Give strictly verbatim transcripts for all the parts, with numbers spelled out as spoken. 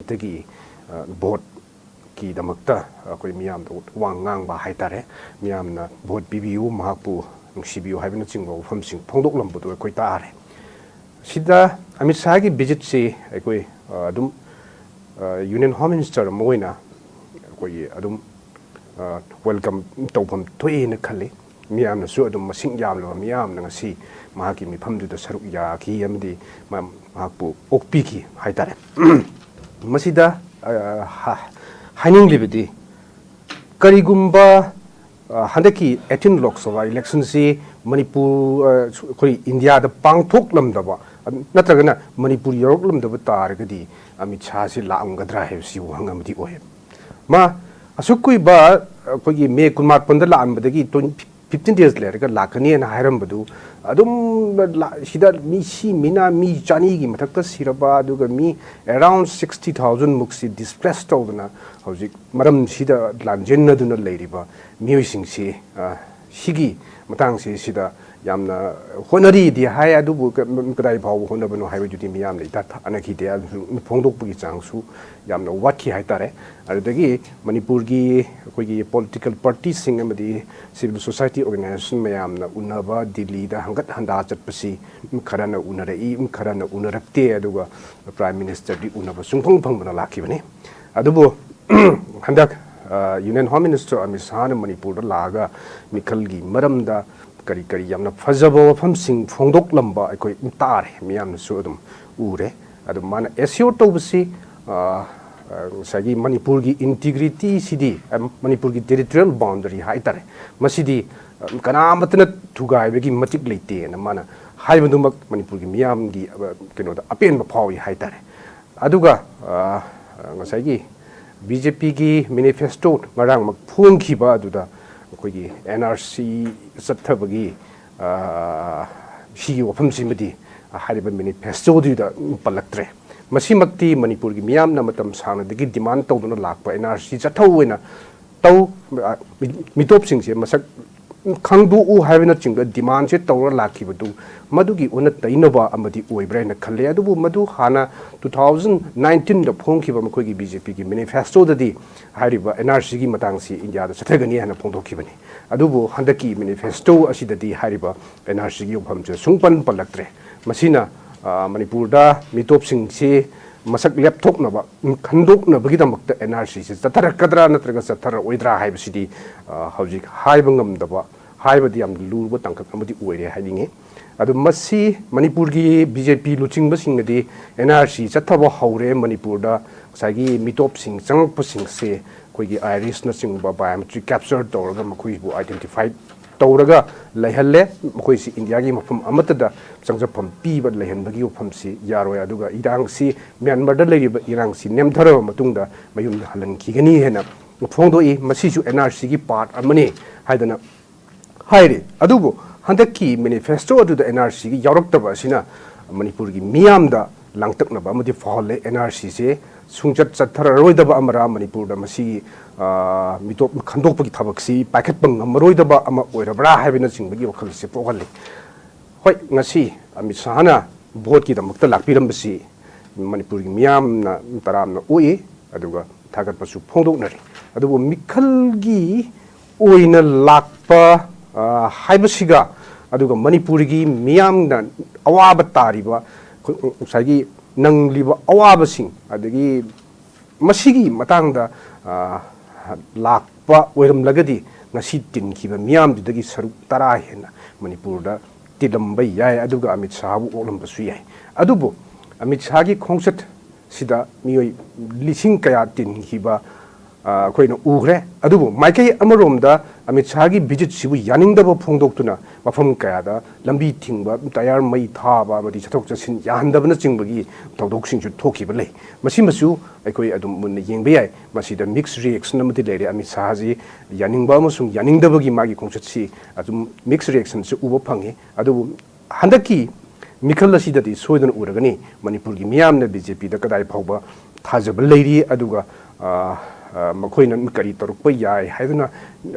ꯗꯒꯤ ꯚꯣꯠꯀꯤꯗꯃꯛꯇ ꯑꯩꯈꯣꯏ ꯃꯤꯌꯥꯝꯗ ꯋꯥ ꯉꯥꯡꯕ ꯍꯥꯏꯇꯥꯔꯦ, ꯃꯤꯌꯥꯝꯅ ꯚꯣꯠ ꯄꯤꯕꯤꯌꯨ, ꯃꯍꯥꯛꯄꯨ ꯅꯨꯡꯁꯤꯕꯤꯌꯨ ꯍꯥꯏꯕꯅꯆꯤꯡꯕ ꯋꯥꯐꯝꯁꯤꯡ ꯐꯣꯡꯗꯣꯛꯂꯝꯕꯗꯨ ꯑꯩꯈꯣꯏ ꯇꯥꯔꯦ꯫ ꯁꯤꯗ ꯑꯃꯤꯠ ꯁꯥꯍꯒꯤ ꯚꯤꯖꯤꯠꯁꯤ ꯑꯩꯈꯣꯏ ꯑꯗꯨꯝ ꯌꯨꯅꯤꯌꯟ ꯍꯣꯝ ꯃꯤꯅꯤꯁꯇꯔ ꯑꯃ ꯑꯣꯏꯅ ꯑꯩꯈꯣꯏꯒꯤ ꯑꯗꯨꯝ ꯋꯦꯜꯀꯝ ꯇꯧꯐꯝ ꯊꯣꯛꯏꯅ ꯈꯜꯂꯤ꯫ ꯃꯤꯌꯥꯝꯅꯁꯨ ꯑꯗꯨꯝ ꯃꯁꯤꯡ ꯌꯥꯝꯂꯕ ꯃꯤꯌꯥꯝꯅ ꯉꯁꯤ ꯃꯍꯥꯛꯀꯤ ꯃꯤꯐꯝꯗꯨꯗ ꯁꯔꯨꯛ ꯌꯥꯈꯤ ꯑꯃꯗꯤ ꯃꯍꯥꯛꯄꯨ ꯑꯣꯛꯄꯤꯈꯤ ꯍꯥꯏꯇꯥꯔꯦ꯫ ꯃꯁꯤꯗ ꯍꯥꯏꯅꯤꯡꯂꯤꯕꯗꯤ, ꯀꯔꯤꯒꯨꯝꯕ ꯍꯟꯗꯛꯀꯤ eighteen ꯂꯣꯛ ꯁꯚꯥ ꯏꯂꯦꯛꯁꯟꯁꯤ ꯃꯅꯤꯄꯨꯔ, ꯑꯩꯈꯣꯏ ꯏꯟꯗꯤꯌꯥꯗ ꯄꯥꯡꯊꯣꯛꯂꯝꯗꯕ ꯅꯠꯇ꯭ꯔꯒꯅ ꯃꯅꯤꯄꯨꯔ ꯌꯧꯔꯛꯂꯝꯗꯕ ꯇꯥꯔꯒꯗꯤ ꯑꯃꯤꯠ ꯁꯥꯍꯁꯤ ꯂꯥꯛꯂꯝꯒꯗ꯭ꯔꯥ ꯍꯥꯏꯕꯁꯤ ꯋꯥꯍꯪ ꯑꯃꯗꯤ ꯑꯣꯏ꯫ ꯃꯥ ꯑꯁꯨꯛ ꯀꯨꯏꯕ ꯑꯩꯈꯣꯏꯒꯤ ꯃꯦ ꯀꯨꯟꯃꯥꯄꯟꯗ ꯂꯥꯛꯂꯝꯕꯗꯒꯤ ꯐꯤꯐꯇꯤꯟ ꯗꯦꯖ ꯂꯩꯔꯒ ꯂꯥꯛꯀꯅꯤꯅ ꯍꯥꯏꯔꯝꯕꯗꯨ ꯑꯗꯨꯝ ꯁꯤꯗ ꯃꯤ ꯁꯤ ꯃꯤꯅ ꯃꯤ ꯆꯅꯤꯒꯤ ꯃꯊꯛꯇ ꯁꯤꯔꯕ, ꯑꯗꯨꯒ ꯃꯤ around sixty thousand ꯃꯨꯛꯁꯤ ꯗꯤꯁꯄ꯭ꯂꯦꯁ ꯇꯧꯗꯅ ꯍꯧꯖꯤꯛ ꯃꯔꯝꯁꯤꯗ ꯂꯥꯟꯖꯦꯟꯅꯗꯨꯅ ꯂꯩꯔꯤꯕ ꯃꯤꯑꯣꯏꯁꯤꯡꯁꯤ ꯁꯤꯒꯤ ꯃꯇꯥꯡꯁꯤ ꯁꯤꯗ ꯌꯥꯝꯅ ꯍꯣꯠꯅꯔꯤꯗꯤ ꯍꯥꯏ, ꯑꯗꯨꯕꯨ ꯀꯗꯥꯏ ꯐꯥꯎꯕ ꯍꯣꯠꯅꯕꯅꯣ ꯍꯥꯏꯕꯗꯨꯗꯤ ꯃꯤꯌꯥꯝꯅ ꯏꯇꯥ ꯊꯥꯅꯈꯤꯗꯦ꯫ ꯑꯗꯨꯁꯨ ꯐꯣꯡꯗꯣꯛꯄꯒꯤ ꯆꯥꯡꯁꯨ ꯌꯥꯝꯅ ꯋꯥꯠꯈꯤ ꯍꯥꯏꯇꯥꯔꯦ꯫ ꯑꯗꯨꯗꯒꯤ ꯃꯅꯤꯄꯨꯔꯒꯤ ꯑꯩꯈꯣꯏꯒꯤ ꯄꯣꯂꯤꯇꯤꯀꯦꯜ ꯄꯥꯔꯇꯤꯁꯤꯡ ꯑꯃꯗꯤ ꯁꯤꯚꯤꯜ ꯁꯣꯁꯥꯏꯇꯤ ꯑꯣꯔꯒꯅꯥꯏꯖꯦꯁꯟ ꯃꯌꯥꯝꯅ ꯎꯅꯕ ꯗꯤꯜꯂꯤꯗ ꯍꯪꯒꯠ ꯍꯟꯗꯥ ꯆꯠꯄꯁꯤ ꯈꯔꯅ ꯎꯅꯔꯛꯏ, ꯈꯔꯅ ꯎꯅꯔꯛꯇꯦ, ꯑꯗꯨꯒ ꯄ꯭ꯔꯥꯏꯝ ꯃꯤꯅꯤꯁꯇꯔꯗꯤ ꯎꯅꯕ ꯁꯨꯡꯐꯪ ꯐꯪꯗꯅ ꯂꯥꯛꯈꯤꯕꯅꯤ꯫ ꯑꯗꯨꯕꯨ ꯍꯟꯗꯛ ꯌꯨꯅꯤꯌꯟ ꯍꯣꯝ ꯃꯤꯅꯤꯁꯇꯔ ꯑꯃꯤꯠ ꯁꯥꯍꯅ ꯃꯅꯤꯄꯨꯔꯗ ꯂꯥꯛꯑꯒ ꯃꯤꯈꯜꯒꯤ ꯃꯔꯝꯗ ꯀꯔꯤ ꯀꯔꯤ ꯌꯥꯝꯅ ꯐꯖꯕ ꯋꯥꯐꯝꯁꯤꯡ ꯐꯣꯡꯗꯣꯛꯂꯝꯕ ꯑꯩꯈꯣꯏ ꯇꯥꯔꯦ, ꯃꯤꯌꯥꯝꯅꯁꯨ ꯑꯗꯨꯝ ꯎꯔꯦ꯫ ꯑꯗꯨ ꯃꯥꯅ ꯑꯦꯁꯤꯌꯣꯔ ꯇꯧꯕꯁꯤ ꯉꯁꯥꯏꯒꯤ ꯃꯅꯤꯄꯨꯔꯒꯤ ꯏꯟꯇꯤꯒ꯭ꯔꯤꯇꯤꯁꯤꯗꯤ, ꯃꯅꯤꯄꯨꯔꯒꯤ ꯇꯦꯔꯤꯇꯣꯔꯤꯌꯦꯜ ꯕꯥꯎꯟꯗꯔꯤ ꯍꯥꯏꯇꯥꯔꯦ, ꯃꯁꯤꯗꯤ ꯀꯅꯥꯃꯠꯇꯅ ꯊꯨꯒꯥꯏꯕꯒꯤ ꯃꯇꯤꯛ ꯂꯩꯇꯦꯅ ꯃꯥꯅ ꯍꯥꯏꯕꯗꯨꯃꯛ ꯃꯅꯤꯄꯨꯔꯒꯤ ꯃꯤꯌꯥꯝꯒꯤ ꯀꯩꯅꯣꯗ ꯑꯄꯦꯟꯕ ꯐꯥꯎꯏ ꯍꯥꯏꯇꯥꯔꯦ꯫ ꯑꯗꯨꯒ ꯉꯁꯥꯏꯒꯤ ꯕꯤ ꯖꯦ ꯄꯤꯒꯤ ꯃꯦꯅꯤꯐꯦꯁꯇꯣ ꯉꯔꯥꯡꯃꯛ ꯐꯣꯡꯈꯤꯕ ꯑꯗꯨꯗ ꯑꯩꯈꯣꯏꯒꯤ ꯑꯦꯟ ꯑꯥꯔ ꯁꯤ ꯆꯠꯊꯕꯒꯤ ꯁꯤꯒꯤ ꯋꯥꯐꯝꯁꯤꯃꯗꯤ ꯍꯥꯏꯔꯤꯕ ꯃꯦꯅꯤꯐꯦꯁꯇꯣꯗꯨꯗ ꯄꯜꯂꯛꯇ꯭ꯔꯦ꯫ ꯃꯁꯤꯃꯛꯇꯤ ꯃꯅꯤꯄꯨꯔꯒꯤ ꯃꯤꯌꯥꯝꯅ ꯃꯇꯝ ꯁꯥꯡꯅꯗꯒꯤ ꯗꯤꯃꯥꯟ ꯇꯧꯗꯨꯅ ꯂꯥꯛꯄ ꯑꯦꯟ ꯑꯥꯔ ꯁꯤ ꯆꯠꯊꯧ ꯑꯣꯏꯅ ꯇꯧ, ꯃꯤꯇꯣꯞꯁꯤꯡꯁꯦ ꯃꯁꯛ ꯈꯪꯗꯣꯛꯎ ꯍꯥꯏꯕꯅꯆꯤꯡꯕ ꯗꯤꯃꯥꯟꯁꯦ ꯇꯧꯔ ꯂꯥꯛꯈꯤꯕꯗꯨ ꯃꯗꯨꯒꯤ ꯑꯣꯟꯅ ꯇꯩꯅꯕ ꯑꯃꯗꯤ ꯑꯣꯏꯕ꯭ꯔꯥ ꯍꯥꯏꯅ ꯈꯜꯂꯦ꯫ ꯑꯗꯨꯕꯨ ꯃꯗꯨ ꯍꯥꯟꯅ ꯇꯨ ꯊꯥꯎꯖꯟ ꯅꯥꯏꯟꯇꯤꯟꯗ ꯐꯣꯡꯈꯤꯕ ꯃꯈꯣꯏꯒꯤ ꯕꯤ ꯖꯦ ꯄꯤꯒꯤ ꯃꯦꯅꯤꯐꯦꯁꯇꯣꯗꯗꯤ ꯍꯥꯏꯔꯤꯕ ꯑꯦꯟ ꯑꯥꯔ ꯁꯤꯒꯤ ꯃꯇꯥꯡꯁꯤ ꯏꯟꯗꯤꯌꯥꯗ ꯆꯠꯊꯒꯅꯤ ꯍꯥꯏꯅ ꯐꯣꯡꯗꯣꯛꯈꯤꯕꯅꯤ꯫ ꯑꯗꯨꯕꯨ ꯍꯟꯗꯛꯀꯤ ꯃꯦꯅꯤꯐꯦꯁꯇꯣ ꯑꯁꯤꯗꯗꯤ ꯍꯥꯏꯔꯤꯕ ꯑꯦꯟ ꯑꯥꯔ ꯁꯤꯒꯤ ꯋꯥꯐꯝꯁꯦ ꯁꯨꯡꯄꯟ ꯄꯜꯂꯛꯇ꯭ꯔꯦ꯫ ꯃꯁꯤꯅ, ꯑ, ꯃꯅꯤꯄꯨꯔꯗ ꯃꯤꯇꯣꯞꯁꯤꯡꯁꯤ ꯃꯁꯛ ꯂꯦꯞꯊꯣꯛꯅꯕ, ꯈꯟꯗꯣꯛꯅꯕꯒꯤꯗꯃꯛꯇ ꯑꯦꯟ ꯑꯥꯔ ꯁꯤꯁꯤ ꯆꯠꯊꯔꯛꯀꯗ꯭ꯔꯥ ꯅꯠꯇ꯭ꯔꯒ ꯆꯠꯊꯔꯛꯑꯣꯏꯗ꯭ꯔꯥ ꯍꯥꯏꯕꯁꯤꯗꯤ, ꯑ, ꯍꯧꯖꯤꯛ ꯍꯥꯏꯕ ꯉꯝꯗꯕ, ꯍꯥꯏꯕꯗꯤ ꯌꯥꯝꯅ ꯂꯨꯔꯕ ꯇꯥꯡꯀꯛ ꯑꯃꯗꯤ ꯑꯣꯏꯔꯦ ꯍꯥꯏꯅꯤꯡꯉꯤ꯫ ꯑꯗꯨ ꯃꯁꯤ ꯃꯅꯤꯄꯨꯔꯒꯤ ꯕꯤ ꯖꯦ ꯄꯤ ꯂꯨꯆꯤꯡꯕꯁꯤꯡꯅꯗꯤ ꯑꯦꯟ ꯑꯥꯔ ꯁꯤ ꯆꯠꯊꯕ ꯍꯧꯔꯦ, ꯃꯅꯤꯄꯨꯔꯗ ꯉꯁꯥꯏꯒꯤ ꯃꯤꯇꯣꯞꯁꯤꯡ ꯆꯪꯉꯛꯄꯁꯤꯡꯁꯦ ꯑꯩꯈꯣꯏꯒꯤ ꯑꯥꯏꯔꯤꯁꯅꯆꯤꯡꯕ ꯕꯥꯏꯑꯣꯃꯦꯇ꯭ꯔꯤꯛ ꯀꯦꯞꯆꯔ ꯇꯧꯔꯒ ꯃꯈꯣꯏꯕꯨ ꯑꯥꯏꯗꯦꯟꯇꯤꯐꯥꯏ ꯇꯧꯔꯒ ꯂꯩꯍꯜꯂꯦ꯫ ꯃꯈꯣꯏꯁꯤ ꯏꯟꯗꯤꯌꯥꯒꯤ ꯃꯐꯝ ꯑꯃꯠꯇꯗ ꯆꯪꯖꯐꯝ ꯄꯤꯕ, ꯂꯩꯍꯟꯕꯒꯤ ꯋꯥꯐꯝꯁꯤ ꯌꯥꯔꯣꯏ꯫ ꯑꯗꯨꯒ ꯏꯔꯥꯡꯁꯤ, ꯃ꯭ꯌꯥꯟꯃꯥꯔꯗ ꯂꯩꯔꯤꯕ ꯏꯔꯥꯡꯁꯤ ꯅꯦꯝꯊꯔꯕ ꯃꯇꯨꯡꯗ ꯃꯌꯨꯝꯗ ꯍꯜꯍꯟꯈꯤꯒꯅꯤ ꯍꯥꯏꯅ ꯐꯣꯡꯗꯣꯛꯏ꯫ ꯃꯁꯤꯁꯨ ꯑꯦꯟ ꯑꯥꯔ ꯁꯤꯒꯤ ꯄꯥꯔꯠ ꯑꯃꯅꯤ ꯍꯥꯏꯗꯅ ꯍꯥꯏꯔꯤ꯫ ꯑꯗꯨꯕꯨ ꯍꯟꯗꯛꯀꯤ ꯃꯦꯅꯤꯐꯦꯁꯇꯣ ꯑꯗꯨꯗ ꯑꯦꯟ ꯑꯥꯔ ꯁꯤꯒꯤ ꯌꯥꯎꯔꯛꯇꯕ ꯑꯁꯤꯅ ꯃꯅꯤꯄꯨꯔꯒꯤ ꯃꯤꯌꯥꯝꯗ ꯂꯥꯡꯇꯛꯅꯕ ꯑꯃꯗꯤ ꯐꯥꯎꯍꯜꯂꯦ꯫ ꯑꯦꯟ ꯑꯥꯔ ꯁꯤꯁꯦ ꯁꯨꯡꯆꯠ ꯆꯠꯊꯔꯔꯣꯏꯗꯕ ꯑꯃꯔꯥ, ꯃꯅꯤꯄꯨꯔꯗ ꯃꯁꯤꯒꯤ, ꯑ, ꯃꯤꯇꯣꯞ ꯈꯟꯗꯣꯛꯄꯒꯤ ꯊꯕꯛꯁꯤ ꯄꯥꯏꯈꯠꯄ ꯉꯝꯃꯔꯣꯏꯗꯕ ꯑꯃ ꯑꯣꯏꯔꯕ꯭ꯔꯥ ꯍꯥꯏꯕꯅꯆꯤꯡꯕꯒꯤ ꯋꯥꯈꯜꯁꯦ ꯄꯣꯛꯍꯜꯂꯤ꯫ ꯍꯣꯏ, ꯉꯁꯤ ꯑꯃꯤꯠ ꯁꯥꯍꯅ ꯚꯣꯠꯀꯤꯗꯃꯛꯇ ꯂꯥꯛꯄꯤꯔꯝꯕꯁꯤ ꯃꯅꯤꯄꯨꯔꯒꯤ ꯃꯤꯌꯥꯝꯅ ꯇꯔꯥꯝꯅ ꯑꯣꯛꯏ, ꯑꯗꯨꯒ ꯊꯥꯒꯠꯄꯁꯨ ꯐꯣꯡꯗꯣꯛꯅꯔꯤ꯫ ꯑꯗꯨꯕꯨ ꯃꯤꯈꯜꯒꯤ ꯑꯣꯏꯅ ꯂꯥꯛꯄ, ꯑ, ꯍꯥꯏꯕꯁꯤꯒ, ꯑꯗꯨꯒ ꯃꯅꯤꯄꯨꯔꯒꯤ ꯃꯤꯌꯥꯝꯅ ꯑꯋꯥꯕ ꯇꯥꯔꯤꯕ, ꯉꯁꯥꯏꯒꯤ ꯅꯪꯂꯤꯕ ꯑꯋꯥꯕꯁꯤꯡ, ꯑꯗꯒꯤ ꯃꯁꯤꯒꯤ ꯃꯇꯥꯡꯗ, ꯑ, ꯂꯥꯛꯄ ꯑꯣꯏꯔꯝꯂꯒꯗꯤ ꯉꯁꯤ ꯇꯤꯟꯈꯤꯕ ꯃꯤꯌꯥꯝꯗꯨꯗꯒꯤ ꯁꯔꯨꯛ ꯇꯔꯥ ꯍꯦꯟꯅ ꯃꯅꯤꯄꯨꯔꯗ ꯇꯤꯜꯂꯝꯕ ꯌꯥꯏ, ꯑꯗꯨꯒ ꯑꯃꯤꯠ ꯁꯥꯍꯕꯨ ꯑꯣꯛꯂꯝꯕꯁꯨ ꯌꯥꯏ꯫ ꯑꯗꯨꯕꯨ ꯑꯃꯤꯠ ꯁꯥꯍꯒꯤ ꯈꯣꯡꯆꯠ ꯁꯤꯗ ꯃꯤꯑꯣꯏ ꯂꯤꯁꯤꯡ ꯀꯌꯥ ꯇꯤꯟꯈꯤꯕ, ꯑ, ꯑꯩꯈꯣꯏꯅ ꯎꯈ꯭ꯔꯦ꯫ ꯑꯗꯨꯕꯨ ꯃꯥꯏꯀꯩ ꯑꯃꯔꯣꯝꯗ ꯑꯃꯤꯠ ꯁꯥꯍꯒꯤ ꯚꯤꯖꯤꯠꯁꯤꯕꯨ ꯌꯥꯅꯤꯡꯗꯕ ꯐꯣꯡꯗꯣꯛꯇꯨꯅ ꯃꯐꯝ ꯀꯌꯥꯗ ꯂꯝꯕꯤ ꯊꯤꯡꯕ, ꯇꯌꯥꯔ ꯃꯩ ꯊꯥꯕ ꯑꯃꯗꯤ ꯆꯠꯊꯣꯛ ꯆꯠꯁꯤꯟ ꯌꯥꯍꯟꯗꯕꯅꯆꯤꯡꯕꯒꯤ ꯊꯧꯗꯣꯛꯁꯤꯡꯁꯨ ꯊꯣꯛꯈꯤꯕ ꯂꯩ꯫ ꯃꯁꯤꯃꯁꯨ ꯑꯩꯈꯣꯏ ꯑꯗꯨꯝ ꯃꯨꯟꯅ ꯌꯦꯡꯕ ꯌꯥꯏ꯫ ꯃꯁꯤꯗ ꯃꯤꯛꯁ ꯔꯤꯌꯦꯛꯁꯟ ꯑꯃꯗꯤ ꯂꯩꯔꯦ꯫ ꯑꯃꯤꯠ ꯁꯥꯍꯁꯤ ꯌꯥꯅꯤꯡꯕ ꯑꯃꯁꯨꯡ ꯌꯥꯅꯤꯡꯗꯕꯒꯤ ꯃꯥꯒꯤ ꯈꯣꯡꯆꯠꯁꯤ ꯑꯗꯨꯝ ꯃꯤꯛꯁ ꯔꯤꯌꯦꯛꯁꯟꯁꯤ ꯎꯕ ꯐꯪꯉꯤ꯫ ꯑꯗꯨꯕꯨ ꯍꯟꯗꯛꯀꯤ ꯃꯤꯈꯜ ꯑꯁꯤꯗꯗꯤ ꯁꯣꯏꯗꯅ ꯎꯔꯒꯅꯤ ꯃꯅꯤꯄꯨꯔꯒꯤ ꯃꯤꯌꯥꯝꯅ ꯕꯤ ꯖꯦ ꯄꯤꯗ ꯀꯗꯥꯏ ꯐꯥꯎꯕ ꯊꯥꯖꯕ ꯂꯩꯔꯤ, ꯑꯗꯨꯒ, ꯑ, ꯃꯈꯣꯏꯅ ꯀꯔꯤ ꯇꯧꯔꯛꯄ ꯌꯥꯏ ꯍꯥꯏꯗꯨꯅ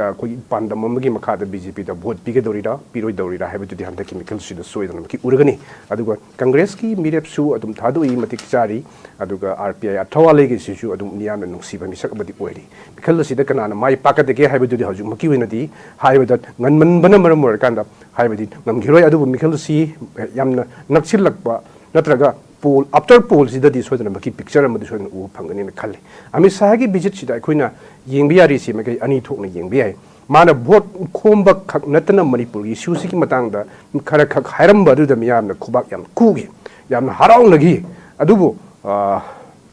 ꯑꯩꯈꯣꯏꯒꯤ ꯄꯥꯟꯗꯝ ꯑꯃꯒꯤ ꯃꯈꯥꯗ ꯕꯤ ꯖꯦ ꯄꯤꯗ ꯚꯣꯠ ꯄꯤꯒꯗꯧꯔꯤꯔꯥ ꯄꯤꯔꯣꯏꯗꯧꯔꯤꯔꯥ ꯍꯥꯏꯕꯗꯨꯗꯤ ꯍꯟꯗꯛꯀꯤ ꯃꯤꯈꯜꯁꯤꯗ ꯁꯣꯏꯗꯅꯃꯛꯀꯤ ꯎꯔꯒꯅꯤ꯫ ꯑꯗꯨꯒ ꯀꯪꯒ꯭ꯔꯦꯁꯀꯤ ꯃꯤꯔꯦꯞꯁꯨ ꯑꯗꯨꯝ ꯊꯥꯗꯣꯛꯏ, ꯃꯇꯤꯛ ꯆꯥꯔꯤ꯫ ꯑꯗꯨꯒ ꯑꯥꯔ ꯄꯤ ꯑꯥꯏ ꯑꯊꯋꯥꯂꯩꯒꯤꯁꯤꯁꯨ ꯑꯗꯨꯝ ꯃꯤꯌꯥꯝꯅ ꯅꯨꯡꯁꯤꯕ ꯃꯤꯁꯛ ꯑꯃꯗꯤ ꯑꯣꯏꯔꯤ꯫ ꯃꯤꯈꯜ ꯑꯁꯤꯗ ꯀꯅꯥꯅ ꯃꯥꯏ ꯄꯥꯛꯀꯗꯒꯦ ꯍꯥꯏꯕꯗꯨꯗꯤ ꯍꯧꯖꯤꯛꯃꯛꯀꯤ ꯑꯣꯏꯅꯗꯤ ꯍꯥꯏꯕꯗ ꯉꯟꯃꯟꯕꯅ ꯃꯔꯝ ꯑꯣꯏꯔꯀꯥꯟꯗ ꯍꯥꯏꯕꯗꯤ ꯉꯝꯈꯤꯔꯣꯏ꯫ ꯑꯗꯨꯕꯨ ꯃꯤꯈꯜ ꯑꯁꯤ ꯌꯥꯝꯅ ꯅꯛꯁꯤꯜꯂꯛꯄ ꯅꯠꯇ꯭ꯔꯒ ꯄꯣꯜ, ꯑꯥꯐꯇꯔ ꯄꯣꯜꯁꯤꯗꯗꯤ ꯁꯣꯏꯗꯅꯃꯛꯀꯤ ꯄꯤꯛꯆꯔ ꯑꯃꯗꯤ ꯁꯣꯏꯗꯅ ꯎꯕ ꯐꯪꯒꯅꯤꯅ ꯈꯜꯂꯤ꯫ ꯑꯃꯤꯠ ꯁꯥꯍꯒꯤ ꯚꯤꯖꯤꯠꯁꯤꯗ ꯑꯩꯈꯣꯏꯅ ꯌꯦꯡꯕ ꯌꯥꯔꯤꯁꯤ ꯃꯥꯏꯀꯩ ꯑꯅꯤ ꯊꯣꯛꯅ ꯌꯦꯡꯕ ꯌꯥꯏ꯫ ꯃꯥꯅ ꯚꯣꯠ ꯈꯣꯝꯕ ꯈꯛ ꯅꯠꯇꯅ ꯃꯅꯤꯄꯨꯔꯒꯤ ꯏꯁꯨꯁꯤꯒꯤ ꯃꯇꯥꯡꯗ ꯈꯔ ꯈꯛ ꯍꯥꯏꯔꯝꯕ ꯑꯗꯨꯗ ꯃꯤꯌꯥꯝꯅ ꯈꯨꯕꯥꯛ ꯌꯥꯝ ꯈꯨꯈꯤ, ꯌꯥꯝꯅ ꯍꯔꯥꯎꯅꯈꯤ꯫ ꯑꯗꯨꯕꯨ, ꯑ,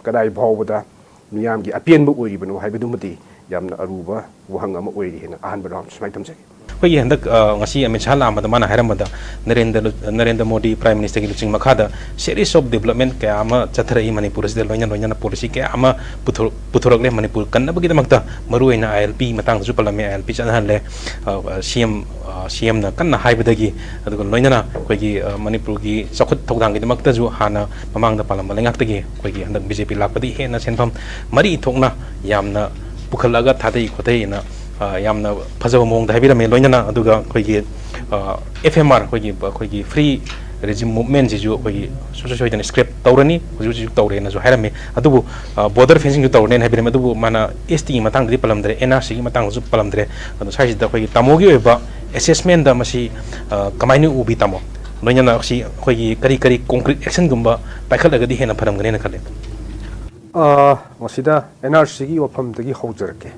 ꯀꯗꯥꯏ ꯐꯥꯎꯕꯗ ꯃꯤꯌꯥꯝꯒꯤ ꯑꯄꯦꯟꯕ ꯑꯣꯏꯔꯤꯕꯅꯣ ꯍꯥꯏꯕꯗꯨꯃꯗꯤ ꯌꯥꯝꯅ ꯑꯔꯨꯕ ꯋꯥꯍꯪ ꯑꯃ ꯑꯣꯏꯔꯤ ꯍꯥꯏꯅ ꯑꯍꯥꯟꯕ ꯔꯥꯎꯟ ꯁꯨꯃꯥꯏꯅ ꯊꯝꯖꯒꯦ꯫ ꯑꯩꯈꯣꯏꯒꯤ ꯍꯟꯗꯛ, ꯑ, ꯉꯁꯤ ꯑꯃꯤꯠ ꯁꯥꯍ ꯂꯥꯛꯑꯝꯕꯗ ꯃꯥꯅ ꯍꯥꯏꯔꯝꯕꯗ ꯅꯔꯦꯟꯗ꯭ꯔ ꯂꯨ-, ꯅꯔꯦꯟꯗ꯭ꯔ ꯃꯣꯗꯤ ꯄ꯭ꯔꯥꯏꯝ ꯃꯤꯅꯤꯁꯇꯔꯒꯤ ꯂꯨꯆꯤꯡ ꯃꯈꯥꯗ series of development ꯀꯌꯥ ꯑꯃ ꯆꯠꯊꯔꯛꯏ ꯃꯅꯤꯄꯨꯔ ꯑꯁꯤꯗ, ꯂꯣꯏꯅ ꯂꯣꯏꯅꯅ ꯄꯣꯂꯤꯁꯤ ꯀꯌꯥ ꯑꯃ ꯄꯨꯊꯣꯔꯛ-, ꯄꯨꯊꯣꯔꯛꯂꯦ꯫ ꯃꯅꯤꯄꯨꯔ ꯀꯟꯅꯕꯒꯤꯗꯃꯛꯇ ꯃꯔꯨꯑꯣꯏꯅ ꯑꯥꯏ ꯑꯦꯜ ꯄꯤ ꯃꯇꯥꯡꯗꯁꯨ ꯄꯜꯂꯝꯃꯤ, ꯑꯥꯏ ꯑꯦꯜ ꯄꯤ ꯆꯠꯅꯍꯜꯂꯦ꯫ ꯑ, ꯁꯤ ꯑꯦꯝ, ꯑ, ꯁꯤ ꯑꯦꯝꯅ ꯀꯟꯅ ꯍꯥꯏꯕꯗꯒꯤ, ꯑꯗꯨꯒ ꯂꯣꯏꯅꯅ ꯑꯩꯈꯣꯏꯒꯤ, ꯑ, ꯃꯅꯤꯄꯨꯔꯒꯤ ꯆꯥꯎꯈꯠ ꯊꯧꯗꯥꯡꯒꯤꯗꯃꯛꯇꯁꯨ ꯍꯥꯟꯅ ꯃꯃꯥꯡꯗ ꯄꯥꯜꯂꯝꯕ ꯂꯩꯉꯥꯛꯇꯒꯤ ꯑꯩꯈꯣꯏꯒꯤ ꯍꯟꯗꯛ ꯕꯤ ꯖꯦ ꯄꯤ ꯂꯥꯛꯄꯗꯒꯤ ꯍꯦꯟꯅ ꯁꯦꯟꯐꯝ ꯃꯔꯤ ꯊꯣꯛꯅ ꯌꯥꯝꯅ ꯄꯨꯈꯠꯂꯒ ꯊꯥꯗꯩ ꯈꯣꯠꯊꯩꯅ, ꯑ, ꯌꯥꯝꯅ ꯐꯖꯕ ꯃꯑꯣꯡꯗ ꯍꯥꯏꯕꯤꯔꯝꯃꯤ꯫ ꯂꯣꯏꯅꯅ ꯑꯗꯨꯒ ꯑꯩꯈꯣꯏꯒꯤ, ꯑ, ꯑꯦꯐ ꯑꯦꯝ ꯑꯥꯔ, ꯑꯩꯈꯣꯏꯒꯤ, ꯑꯩꯈꯣꯏꯒꯤ free regime movementꯁꯤꯁꯨ ꯑꯩꯈꯣꯏꯒꯤ ꯁꯨꯡꯁꯣꯏ ꯁꯣꯏꯗꯅ scrap ꯇꯧꯔꯅꯤ, ꯍꯧꯖꯤꯛ ꯍꯧꯖꯤꯛ ꯇꯧꯔꯦꯅꯁꯨ ꯍꯥꯏꯔꯝꯃꯤ꯫ ꯑꯗꯨꯕꯨ, ꯑ, border fencingꯁꯨ ꯇꯧꯔꯅꯦꯅ ꯍꯥꯏꯕꯤꯔꯝꯃꯤ꯫ ꯑꯗꯨꯕꯨ ꯃꯥꯅ ꯑꯦꯁ ꯇꯤꯒꯤ ꯃꯇꯥꯡꯗꯗꯤ ꯄꯜꯂꯝꯗ꯭ꯔꯦ, ꯑꯦꯟ ꯑꯥꯔ ꯁꯤꯒꯤ ꯃꯇꯥꯡꯗꯁꯨ ꯄꯜꯂꯝꯗ꯭ꯔꯦ꯫ ꯑꯗꯣ ꯁ꯭ꯋꯥꯏꯁꯤꯗ ꯑꯩꯈꯣꯏꯒꯤ ꯇꯥꯃꯣꯒꯤ ꯑꯣꯏꯕ assessmentꯇ ꯃꯁꯤ, ꯑ, ꯀꯃꯥꯏꯅ ꯎꯕꯤ ꯇꯥꯃꯣ? ꯂꯣꯏꯅꯅ ꯁꯤ ꯑꯩꯈꯣꯏꯒꯤ ꯀꯔꯤ ꯀꯔꯤ concrete actionꯒꯨꯝꯕ ꯄꯥꯏꯈꯠꯂꯒꯗꯤ ꯍꯦꯟꯅ ꯐꯔꯝꯒꯅꯦꯅ ꯈꯜꯂꯦ? ꯑ, ꯃꯁꯤꯗ ꯑꯦꯟ ꯑꯥꯔ ꯁꯤꯒꯤ ꯋꯥꯐꯝꯗꯒꯤ ꯍꯧꯖꯔꯛꯀꯦ꯫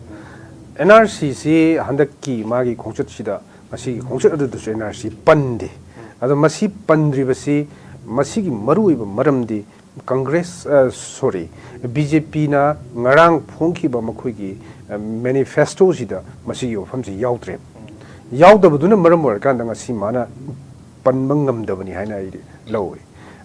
ꯑꯦꯟ ꯑꯥꯔ ꯁꯤꯁꯤ ꯍꯟꯗꯛꯀꯤ ꯃꯥꯒꯤ ꯈꯣꯡꯆꯠꯁꯤꯗ, ꯉꯁꯤꯒꯤ ꯈꯣꯡꯆꯠ ꯑꯗꯨꯗꯁꯨ ꯑꯦꯟ ꯑꯥꯔ ꯁꯤ ꯄꯟꯗꯦ꯫ ꯑꯗꯣ ꯃꯁꯤ ꯄꯟꯗ꯭ꯔꯤꯕꯁꯤ, ꯃꯁꯤꯒꯤ ꯃꯔꯨꯑꯣꯏꯕ ꯃꯔꯝꯗꯤ ꯀꯪꯒ꯭ꯔꯦꯁ, ꯑ, sorry, ꯕꯤ ꯖꯦ ꯄꯤꯅ ꯉꯔꯥꯡ ꯐꯣꯡꯈꯤꯕ ꯃꯈꯣꯏꯒꯤ, ꯑ, manifestoꯁꯤꯗ ꯃꯁꯤꯒꯤ ꯋꯥꯐꯝꯁꯤ ꯌꯥꯎꯗ꯭ꯔꯦ꯫ ꯌꯥꯎꯗꯕꯗꯨꯅ ꯃꯔꯝ ꯑꯣꯏꯔꯀꯥꯟꯗ ꯉꯁꯤ ꯃꯥꯅ ꯄꯟꯕ ꯉꯝꯗꯕꯅꯤ ꯍꯥꯏꯅ ꯑꯩꯗꯤ ꯂꯧꯏ꯫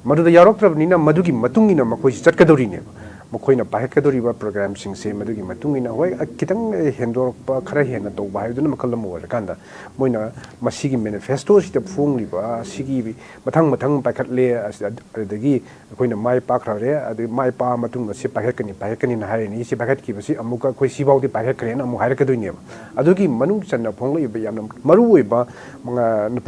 ꯃꯗꯨꯗ ꯌꯥꯎꯔꯛꯇ꯭ꯔꯕꯅꯤꯅ ꯃꯗꯨꯒꯤ ꯃꯇꯨꯡ ꯏꯟꯅ ꯃꯈꯣꯏꯁꯤ ꯆꯠꯀꯗꯧꯔꯤꯅꯦꯕ꯫ ꯃꯈꯣꯏꯅ ꯄꯥꯏꯈꯠꯀꯗꯧꯔꯤꯕ ꯄ꯭ꯔꯣꯒ꯭ꯔꯥꯝꯁꯤꯡꯁꯦ ꯃꯗꯨꯒꯤ ꯃꯇꯨꯡ ꯏꯟꯅ, ꯍꯣꯏ, ꯈꯤꯇꯪ ꯍꯦꯟꯗꯣꯔꯛꯄ, ꯈꯔ ꯍꯦꯟꯅ ꯇꯧꯕ ꯍꯥꯏꯕꯗꯨꯅ ꯃꯈꯜ ꯑꯃ ꯑꯣꯏꯔꯀꯥꯟꯗ, ꯃꯣꯏꯅ ꯃꯁꯤꯒꯤ ꯃꯦꯅꯤꯐꯦꯁꯇꯣꯁꯤꯗ ꯐꯣꯡꯂꯤꯕ ꯑꯁꯤꯒꯤ ꯃꯊꯪ ꯃꯊꯪ ꯄꯥꯏꯈꯠꯂꯦ, ꯑꯁ-, ꯑꯗꯨꯗꯒꯤ ꯑꯩꯈꯣꯏꯅ ꯃꯥꯏ ꯄꯥꯛꯈ꯭ꯔꯦ, ꯑꯗꯨ ꯃꯥꯏ ꯄꯥꯛꯑ ꯃꯇꯨꯡꯗ ꯁꯤ ꯄꯥꯏꯈꯠꯀꯅꯤ, ꯄꯥꯏꯈꯠꯀꯅꯤꯅ ꯍꯥꯏꯔꯅꯤ, ꯁꯤ ꯄꯥꯏꯈꯠꯈꯤꯕꯁꯤ ꯑꯃꯨꯛꯀ ꯑꯩꯈꯣꯏ ꯁꯤꯐꯥꯎꯗꯤ ꯄꯥꯏꯈꯠꯈ꯭ꯔꯦꯅ ꯑꯃꯨꯛ ꯍꯥꯏꯔꯛꯀꯗꯣꯏꯅꯦꯕ꯫ ꯑꯗꯨꯒꯤ ꯃꯅꯨꯡ ꯆꯟꯅ ꯐꯣꯡꯂꯛꯏꯕ ꯌꯥꯝꯅ ꯃꯔꯨꯑꯣꯏꯕ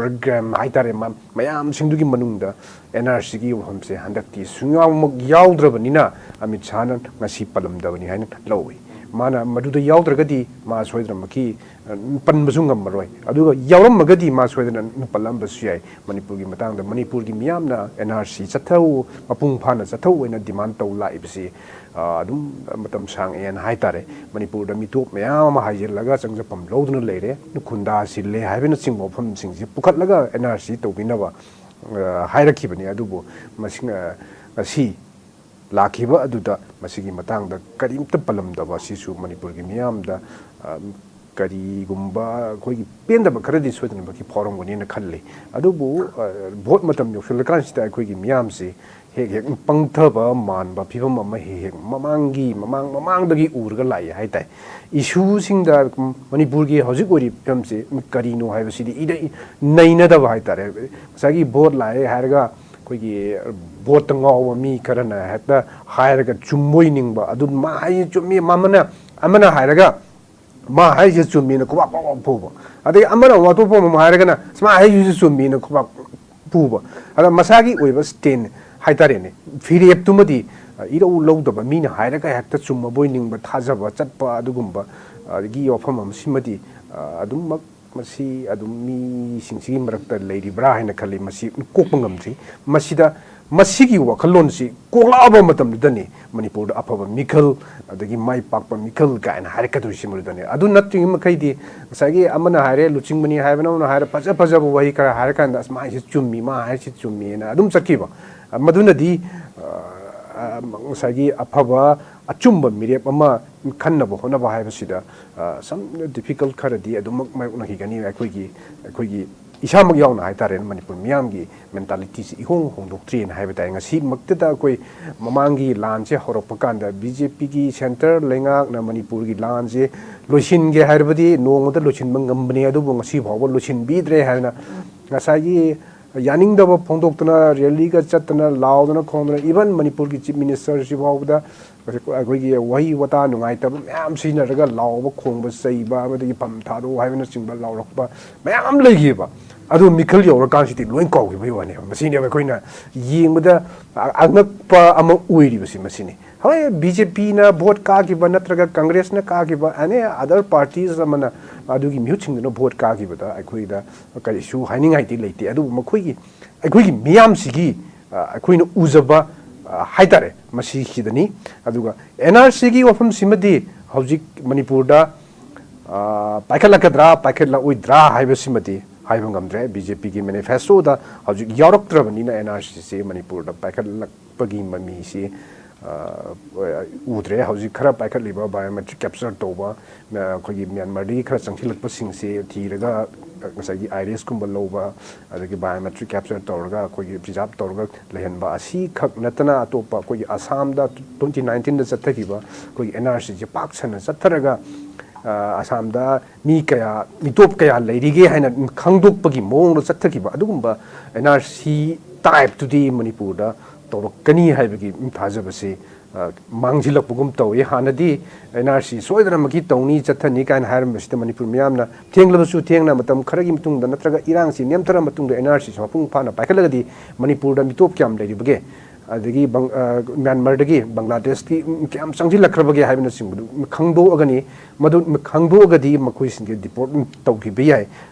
ꯄ꯭ꯔꯣꯒ꯭ꯔꯥꯝ ꯍꯥꯏꯇꯥꯔꯦ, ꯃ-, ꯃꯌꯥꯝꯁꯤꯡꯗꯨꯒꯤ ꯃꯅꯨꯡꯗ ꯑꯦꯟ ꯑꯥꯔ ꯁꯤꯒꯤ ꯋꯥꯐꯝꯁꯦ ꯍꯟꯗꯛꯇꯤ ꯁꯨꯡꯌꯥꯎꯃꯛ ꯌꯥꯎꯗ꯭ꯔꯕꯅꯤꯅ, ꯑꯃꯤꯠ ꯁꯥꯍꯅ ꯉꯁꯤ ꯄꯜꯂꯝꯗꯕꯅꯤ ꯍꯥꯏꯅ ꯂꯧꯏ꯫ ꯃꯥꯅ ꯃꯗꯨꯗ ꯌꯥꯎꯗ꯭ꯔꯒꯗꯤ ꯃꯥ ꯁꯣꯏꯗꯅꯃꯛꯀꯤ, ꯑ, ꯄꯟꯕꯁꯨ ꯉꯝꯃꯔꯣꯏ꯫ ꯑꯗꯨꯒ ꯌꯥꯎꯔꯝꯃꯒꯗꯤ ꯃꯥ ꯁꯣꯏꯗꯅ ꯄꯜꯂꯝꯕꯁꯨ ꯌꯥꯏ꯫ ꯃꯅꯤꯄꯨꯔꯒꯤ ꯃꯇꯥꯡꯗ ꯃꯅꯤꯄꯨꯔꯒꯤ ꯃꯤꯌꯥꯝꯅ ꯑꯦꯟ ꯑꯥꯔ ꯁꯤ ꯆꯠꯊꯧ, ꯃꯄꯨꯡ ꯐꯥꯅ ꯆꯠꯊꯧ ꯍꯥꯏꯅ ꯗꯤꯃꯥꯟ ꯇꯧ ꯂꯥꯛꯏꯕꯁꯤ, ꯑ, ꯑꯗꯨꯝ ꯃꯇꯝ ꯁꯥꯡꯉꯦꯅ ꯍꯥꯏꯇꯥꯔꯦ꯫ ꯃꯅꯤꯄꯨꯔꯗ ꯃꯤꯇꯣꯞ ꯃꯌꯥꯝ ꯑꯃ ꯍꯥꯏꯖꯤꯜꯂꯒ ꯆꯪꯖꯐꯝ ꯂꯧꯗꯨꯅ ꯂꯩꯔꯦ꯫ ꯈꯨꯟꯗꯥ ꯁꯤꯜꯂꯦ ꯍꯥꯏꯕꯅꯆꯤꯡꯕ ꯋꯥꯐꯝꯁꯤꯡꯁꯤ ꯄꯨꯈꯠꯂꯒ ꯑꯦꯟ ꯑꯥꯔ ꯁꯤ ꯇꯧꯕꯤꯅꯕ, ꯑ, ꯍꯥꯏꯔꯛꯈꯤꯕꯅꯤ꯫ ꯑꯗꯨꯕꯨ ꯃꯁꯤ, ꯑ, ꯉꯁꯤ ꯂꯥꯛꯈꯤꯕ ꯑꯗꯨꯗ ꯃꯁꯤꯒꯤ ꯃꯇꯥꯡꯗ ꯀꯔꯤꯝꯇ ꯄꯜꯂꯝꯗꯕ ꯑꯁꯤꯁꯨ ꯃꯅꯤꯄꯨꯔꯒꯤ ꯃꯤꯌꯥꯝꯗ, ꯑ, ꯀꯔꯤꯒꯨꯝꯕ ꯑꯩꯈꯣꯏꯒꯤ ꯄꯦꯟꯗꯕ ꯈꯔꯗꯤ ꯁꯣꯏꯗꯅꯃꯛꯀꯤ ꯐꯥꯎꯔꯝꯒꯅꯤꯅ ꯈꯜꯂꯤ꯫ ꯑꯗꯨꯕꯨ, ꯑ, ꯚꯣꯠ ꯃꯇꯝ ꯌꯧꯁꯤꯜꯂꯀꯥꯟꯁꯤꯗ ꯑꯩꯈꯣꯏꯒꯤ ꯃꯤꯌꯥꯝꯁꯤ ꯍꯦꯛ ꯍꯦꯛ ꯄꯪꯊꯕ ꯃꯥꯟꯕ ꯐꯤꯕꯝ ꯑꯃ ꯍꯦꯛ ꯍꯦꯛ ꯃꯃꯥꯡꯒꯤ, ꯃꯃꯥꯡ ꯃꯃꯥꯡꯗꯒꯤ ꯎꯔꯒ ꯂꯥꯛꯏ ꯍꯥꯏ ꯇꯥꯏ꯫ ꯏꯁꯨꯁꯤꯡꯗ ꯃꯅꯤꯄꯨꯔꯒꯤ ꯍꯧꯖꯤꯛ ꯑꯣꯏꯔꯤꯕ ꯐꯤꯕꯝꯁꯤ ꯀꯔꯤꯅꯣ ꯍꯥꯏꯕꯁꯤꯗꯤ ꯏꯔꯩ ꯅꯩꯅꯗꯕ ꯍꯥꯏ ꯇꯥꯔꯦ꯫ ꯉꯁꯥꯏꯒꯤ ꯚꯣꯠ ꯂꯥꯛꯑꯦ ꯍꯥꯏꯔꯒ ꯑꯩꯈꯣꯏꯒꯤ ꯚꯣꯠꯇ ꯉꯥꯎꯕ ꯃꯤ ꯈꯔꯅ ꯍꯦꯛꯇ ꯍꯥꯏꯔꯒ ꯆꯨꯝꯕꯣꯏ ꯅꯤꯡꯕ, ꯑꯗꯨ ꯃꯥ ꯍꯥꯏꯁꯦ ꯆꯨꯝꯃꯤ, ꯑꯃꯅ, ꯑꯃꯅ ꯍꯥꯏꯔꯒ ꯃꯥ ꯍꯥꯏꯁꯦ ꯆꯨꯝꯃꯤꯅ ꯈꯨꯕꯥꯛ ꯄꯥꯛ ꯄꯥꯛ ꯐꯨꯕ, ꯑꯗꯩ ꯑꯃꯅ ꯑꯃꯨꯛ ꯑꯇꯣꯞꯄ ꯑꯃ ꯍꯥꯏꯔꯒꯅ "ꯑꯁ, ꯃꯥ ꯍꯥꯏꯁꯤꯁꯨ ꯆꯨꯝꯃꯤꯅ" ꯈꯨꯕꯥꯛ ꯐꯨꯕ꯫ ꯑꯗ ꯃꯁꯥꯒꯤ ꯑꯣꯏꯕ ꯁ꯭ꯇꯦꯟ ꯍꯥꯏꯇꯥꯔꯦꯅꯦ, ꯐꯤꯔꯦꯞꯇꯨꯃꯗꯤ, ꯑ, ꯏꯔꯧ ꯂꯧꯗꯕ, ꯃꯤꯅ ꯍꯥꯏꯔꯒ ꯍꯦꯛꯇ ꯆꯨꯝꯃꯕꯣꯏ ꯅꯤꯡꯕ, ꯊꯥꯖꯕ ꯆꯠꯄ, ꯑꯗꯨꯒꯨꯝꯕ, ꯑꯗꯒꯤ ꯋꯥꯐꯝ ꯑꯃꯁꯤꯃꯗꯤ, ꯑ, ꯑꯗꯨꯝꯃꯛ ꯃꯁꯤ ꯑꯗꯨꯝ ꯃꯤꯁꯤꯡꯁꯤꯒꯤ ꯃꯔꯛꯇ ꯂꯩꯔꯤꯕ꯭ꯔꯥ ꯍꯥꯏꯅ ꯈꯜꯂꯤ꯫ ꯃꯁꯤ ꯀꯣꯛꯄ ꯉꯝꯗ꯭ꯔꯤ꯫ ꯃꯁꯤꯗ, ꯃꯁꯤꯒꯤ ꯋꯥꯈꯜꯂꯣꯟꯁꯤ ꯀꯣꯛꯂꯛꯑꯕ ꯃꯇꯝꯗꯨꯗꯅꯤ ꯃꯅꯤꯄꯨꯔꯗ ꯑꯐꯕ ꯃꯤꯈꯜ, ꯑꯗꯒꯤ ꯃꯥꯏ ꯄꯥꯛꯄ ꯃꯤꯈꯜ ꯀꯥꯏꯅ ꯍꯥꯏꯔꯛꯀꯗꯣꯏꯁꯤ ꯃꯗꯨꯗꯅꯤ꯫ ꯑꯗꯨ ꯅꯠꯇ꯭ꯔꯤꯉꯩ ꯃꯈꯩꯗꯤ ꯉꯁꯥꯏꯒꯤ ꯑꯃꯅ ꯍꯥꯏꯔꯦ, ꯂꯨꯆꯤꯡꯕꯅꯤ ꯍꯥꯏꯕꯅ ꯑꯃꯅ ꯍꯥꯏꯔꯦ, ꯐꯖ ꯐꯖꯕ ꯋꯥꯍꯩ ꯈꯔ ꯍꯥꯏꯔꯀꯥꯟꯗ "ꯑꯁ, ꯃꯥ ꯍꯥꯏꯁꯤ ꯆꯨꯝꯃꯤ, ꯃꯥ ꯍꯥꯏꯁꯤ ꯆꯨꯝꯃꯤꯅ" ꯑꯗꯨꯝ ꯆꯠꯈꯤꯕ꯫ ꯃꯗꯨꯅꯗꯤ, ꯑ, ꯑ, ꯉꯁꯥꯏꯒꯤ ꯑꯐꯕ, ꯑꯆꯨꯝꯕ ꯃꯤꯔꯦꯞ ꯑꯃ ꯈꯟꯅꯕ ꯍꯣꯠꯅꯕ ꯍꯥꯏꯕꯁꯤꯗ, ꯑ, some difficult ꯈꯔꯗꯤ ꯑꯗꯨꯃꯛ ꯃꯥꯌꯣꯛꯅꯈꯤꯒꯅꯤ꯫ ꯑꯩꯈꯣꯏꯒꯤ, ꯑꯩꯈꯣꯏꯒꯤ ꯏꯁꯥꯃꯛ ꯌꯥꯎꯅ ꯍꯥꯏꯇꯥꯔꯦꯅꯦ, ꯃꯅꯤꯄꯨꯔ ꯃꯤꯌꯥꯝꯒꯤ ꯃꯦꯟꯇꯥꯂꯤꯇꯤꯁꯦ ꯏꯍꯣꯡ ꯍꯣꯡꯗꯣꯛꯇ꯭ꯔꯤꯑꯅ ꯍꯥꯏꯕ ꯇꯥꯏ꯫ ꯉꯁꯤꯃꯛꯇꯗ ꯑꯩꯈꯣꯏ ꯃꯃꯥꯡꯒꯤ ꯂꯥꯟꯁꯦ ꯍꯧꯔꯛꯄ ꯀꯥꯟꯗ ꯕꯤ ꯖꯦ ꯄꯤꯒꯤ ꯁꯦꯟꯇꯔ ꯂꯩꯉꯥꯛꯅ ꯃꯅꯤꯄꯨꯔꯒꯤ ꯂꯥꯟꯁꯦ ꯂꯣꯏꯁꯤꯟꯒꯦ ꯍꯥꯏꯔꯕꯗꯤ ꯅꯣꯡꯃꯗ ꯂꯣꯏꯁꯤꯟꯕ ꯉꯝꯕꯅꯤ, ꯑꯗꯨꯕꯨ ꯉꯁꯤ ꯐꯥꯎꯕ ꯂꯣꯏꯁꯤꯟꯕꯤꯗ꯭ꯔꯦ ꯍꯥꯏꯅ ꯉꯁꯥꯏꯒꯤ ꯌꯥꯅꯤꯡꯗꯕ ꯐꯣꯡꯗꯣꯛꯇꯅ, ꯔꯦꯂꯤꯒ ꯆꯠꯇꯅ, ꯂꯥꯎꯗꯅ ꯈꯣꯡꯗꯅ, ꯏꯚꯟ ꯃꯅꯤꯄꯨꯔꯒꯤ ꯆꯤꯐ ꯃꯤꯅꯤꯁꯇꯔꯁꯤ ꯐꯥꯎꯕꯗ ꯑꯩꯈꯣꯏꯒꯤ ꯋꯥꯍꯩ ꯋꯥꯇꯥ ꯅꯨꯡꯉꯥꯏꯇꯕ ꯃꯌꯥꯝ ꯁꯤꯖꯤꯟꯅꯔꯒ ꯂꯥꯎꯕ, ꯈꯣꯡꯕ, ꯆꯩꯕ, ꯑꯃꯗꯒꯤ ꯐꯝ ꯊꯥꯗꯣꯛꯎ ꯍꯥꯏꯕꯅꯆꯤꯡꯕ ꯂꯥꯎꯔꯛꯄ ꯃꯌꯥꯝ ꯑꯃ ꯂꯩꯈꯤꯕ꯫ ꯑꯗꯨ ꯃꯤꯈꯜ ꯌꯧꯔꯀꯥꯟꯁꯤꯗꯤ ꯂꯣꯏ ꯀꯥꯎꯈꯤꯕꯒꯤ ꯋꯥꯅꯦꯕ꯫ ꯃꯁꯤꯅꯦꯕ ꯑꯩꯈꯣꯏꯅ ꯌꯦꯡꯕꯗ ꯑ-, ꯑꯉꯛꯄ ꯑꯃ ꯑꯣꯏꯔꯤꯕꯁꯤ ꯃꯁꯤꯅꯤ꯫ ꯍꯣꯏ, ꯕꯤ ꯖꯦ ꯄꯤꯅ ꯚꯣꯠ ꯀꯥꯈꯤꯕ ꯅꯠꯇ꯭ꯔꯒ ꯀꯪꯒ꯭ꯔꯦꯁꯅ ꯀꯥꯈꯤꯕ, any other parties ꯑꯃꯅ ꯑꯗꯨꯒꯤ ꯃꯤꯍꯨꯠꯁꯤꯡꯗꯨꯅ ꯚꯣꯠ ꯀꯥꯈꯤꯕꯗ ꯑꯩꯈꯣꯏꯗ ꯀꯔꯤꯁꯨ ꯍꯥꯏꯅꯤꯡꯉꯥꯏꯗꯤ ꯂꯩꯇꯦ꯫ ꯑꯗꯨꯕꯨ ꯃꯈꯣꯏꯒꯤ, ꯑꯩꯈꯣꯏꯒꯤ ꯃꯤꯌꯥꯝꯁꯤꯒꯤ, ꯑ, ꯑꯩꯈꯣꯏꯅ ꯎꯖꯕ, ꯑ, ꯍꯥꯏꯇꯥꯔꯦ, ꯃꯁꯤꯁꯤꯗꯅꯤ꯫ ꯑꯗꯨꯒ ꯑꯦꯟ ꯑꯥꯔ ꯁꯤꯒꯤ ꯋꯥꯐꯝꯁꯤꯃꯗꯤ ꯍꯧꯖꯤꯛ ꯃꯅꯤꯄꯨꯔꯗ, ꯑ, ꯄꯥꯏꯈꯠꯂꯛꯀꯗ꯭ꯔꯥ ꯄꯥꯏꯈꯠꯂꯛꯑꯣꯏꯗ꯭ꯔꯥ ꯍꯥꯏꯕꯁꯤꯃꯗꯤ ꯍꯥꯏꯕ ꯉꯝꯗ꯭ꯔꯦ꯫ ꯕꯤ ꯖꯦ ꯄꯤꯒꯤ ꯃꯦꯅꯤꯐꯦꯁꯇꯣꯗ ꯍꯧꯖꯤꯛ ꯌꯥꯎꯔꯛꯇ꯭ꯔꯕꯅꯤꯅ ꯑꯦꯟ ꯑꯥꯔ ꯁꯤꯁꯤ ꯃꯅꯤꯄꯨꯔꯗ ꯄꯥꯏꯈꯠꯂꯛꯄꯒꯤ ꯃꯃꯤꯁꯤ, ꯑ, ꯎꯗ꯭ꯔꯦ꯫ ꯍꯧꯖꯤꯛ ꯈꯔ ꯄꯥꯏꯈꯠꯂꯤꯕ ꯕꯥꯏꯑꯣꯃꯦꯇ꯭ꯔꯤꯛ ꯀꯦꯞꯆꯔ ꯇꯧꯕ, ꯑ, ꯑꯩꯈꯣꯏꯒꯤ ꯃ꯭ꯌꯥꯟꯃꯥꯔꯗꯒꯤ ꯈꯔ ꯆꯪꯁꯤꯜꯂꯛꯄꯁꯤꯡꯁꯦ ꯊꯤꯔꯒ, ꯑ, ꯉꯁꯥꯏꯒꯤ ꯑꯥꯏꯔꯤꯁꯀꯨꯝꯕ ꯂꯧꯕ, ꯑꯗꯒꯤ ꯕꯥꯏꯑꯣꯃꯦꯇ꯭ꯔꯤꯛ ꯀꯦꯞꯆꯔ ꯇꯧꯔꯒ ꯑꯩꯈꯣꯏꯒꯤ ꯄ꯭ꯔꯤꯖꯥꯕ ꯇꯧꯔꯒ ꯂꯩꯍꯟꯕ ꯑꯁꯤꯈꯛ ꯅꯠꯇꯅ ꯑꯇꯣꯞꯄ ꯑꯩꯈꯣꯏꯒꯤ ꯑꯁꯥꯝꯗ ꯇ꯭ꯋꯦꯟꯇꯤ ꯅꯥꯏꯟꯇꯤꯟꯗ ꯆꯠꯊꯈꯤꯕ ꯑꯩꯈꯣꯏꯒꯤ ꯑꯦꯟ ꯑꯥꯔ ꯁꯤꯁꯦ ꯄꯥꯛ ꯁꯟꯅ ꯆꯠꯊꯔꯒ, ꯑ, ꯑꯁꯥꯝꯗ ꯃꯤ ꯀꯌꯥ, ꯃꯤꯇꯣꯞ ꯀꯌꯥ ꯂꯩꯔꯤꯒꯦ ꯍꯥꯏꯅ ꯈꯪꯗꯣꯛꯄꯒꯤ ꯃꯑꯣꯡꯗ ꯆꯠꯊꯈꯤꯕ ꯑꯗꯨꯒꯨꯝꯕ ꯑꯦꯟ ꯑꯥꯔ ꯁꯤ ꯇꯥꯏꯞꯇꯨꯗꯤ ꯃꯅꯤꯄꯨꯔꯗ ꯇꯧꯔꯛꯀꯅꯤ ꯍꯥꯏꯕꯒꯤ ꯊꯥꯖꯕꯁꯤ, ꯑ, ꯃꯥꯡꯁꯤꯜꯂꯛꯄꯒꯨꯝ ꯇꯧꯏ꯫ ꯍꯥꯟꯅꯗꯤ ꯑꯦꯟ ꯑꯥꯔ ꯁꯤ ꯁꯣꯏꯗꯅꯃꯛꯀꯤ ꯇꯧꯅꯤ, ꯆꯠꯊꯅꯤ ꯀꯥꯏꯅ ꯍꯥꯏꯔꯝꯕꯁꯤꯗ ꯃꯅꯤꯄꯨꯔ ꯃꯤꯌꯥꯝꯅ ꯊꯦꯡꯂꯕꯁꯨ ꯊꯦꯡꯅ ꯃꯇꯝ ꯈꯔꯒꯤ ꯃꯇꯨꯡꯗ ꯅꯠꯇ꯭ꯔꯒ ꯏꯔꯥꯡꯁꯤ ꯅꯦꯝꯊꯔ ꯃꯇꯨꯡꯗ ꯑꯦꯟ ꯑꯥꯔ ꯁꯤꯁꯤ ꯃꯄꯨꯡ ꯐꯥꯅ ꯄꯥꯏꯈꯠꯂꯒꯗꯤ ꯃꯅꯤꯄꯨꯔꯗ ꯃꯤꯇꯣꯞ ꯀꯌꯥꯝ ꯂꯩꯔꯤꯕꯒꯦ, ꯑꯗꯒꯤ ꯕꯪ-, ꯑ, ꯃ꯭ꯌꯥꯟꯃꯥꯔꯗꯒꯤ ꯕꯪꯒ꯭ꯂꯥꯗꯦꯁꯀꯤ ꯀꯌꯥꯝ ꯆꯪꯁꯤꯜꯂꯛꯈ꯭ꯔꯕꯒꯦ ꯍꯥꯏꯕꯅꯆꯤꯡꯕꯗꯨ ꯈꯪꯗꯣꯛꯑꯒꯅꯤ꯫ ꯃꯗꯨ ꯈꯪꯗꯣꯛꯑꯒꯗꯤ ꯃꯈꯣꯏꯁꯤꯡꯁꯦ ꯗꯤꯄꯣꯔꯠ ꯇꯧꯈꯤꯕ ꯌꯥꯏ꯫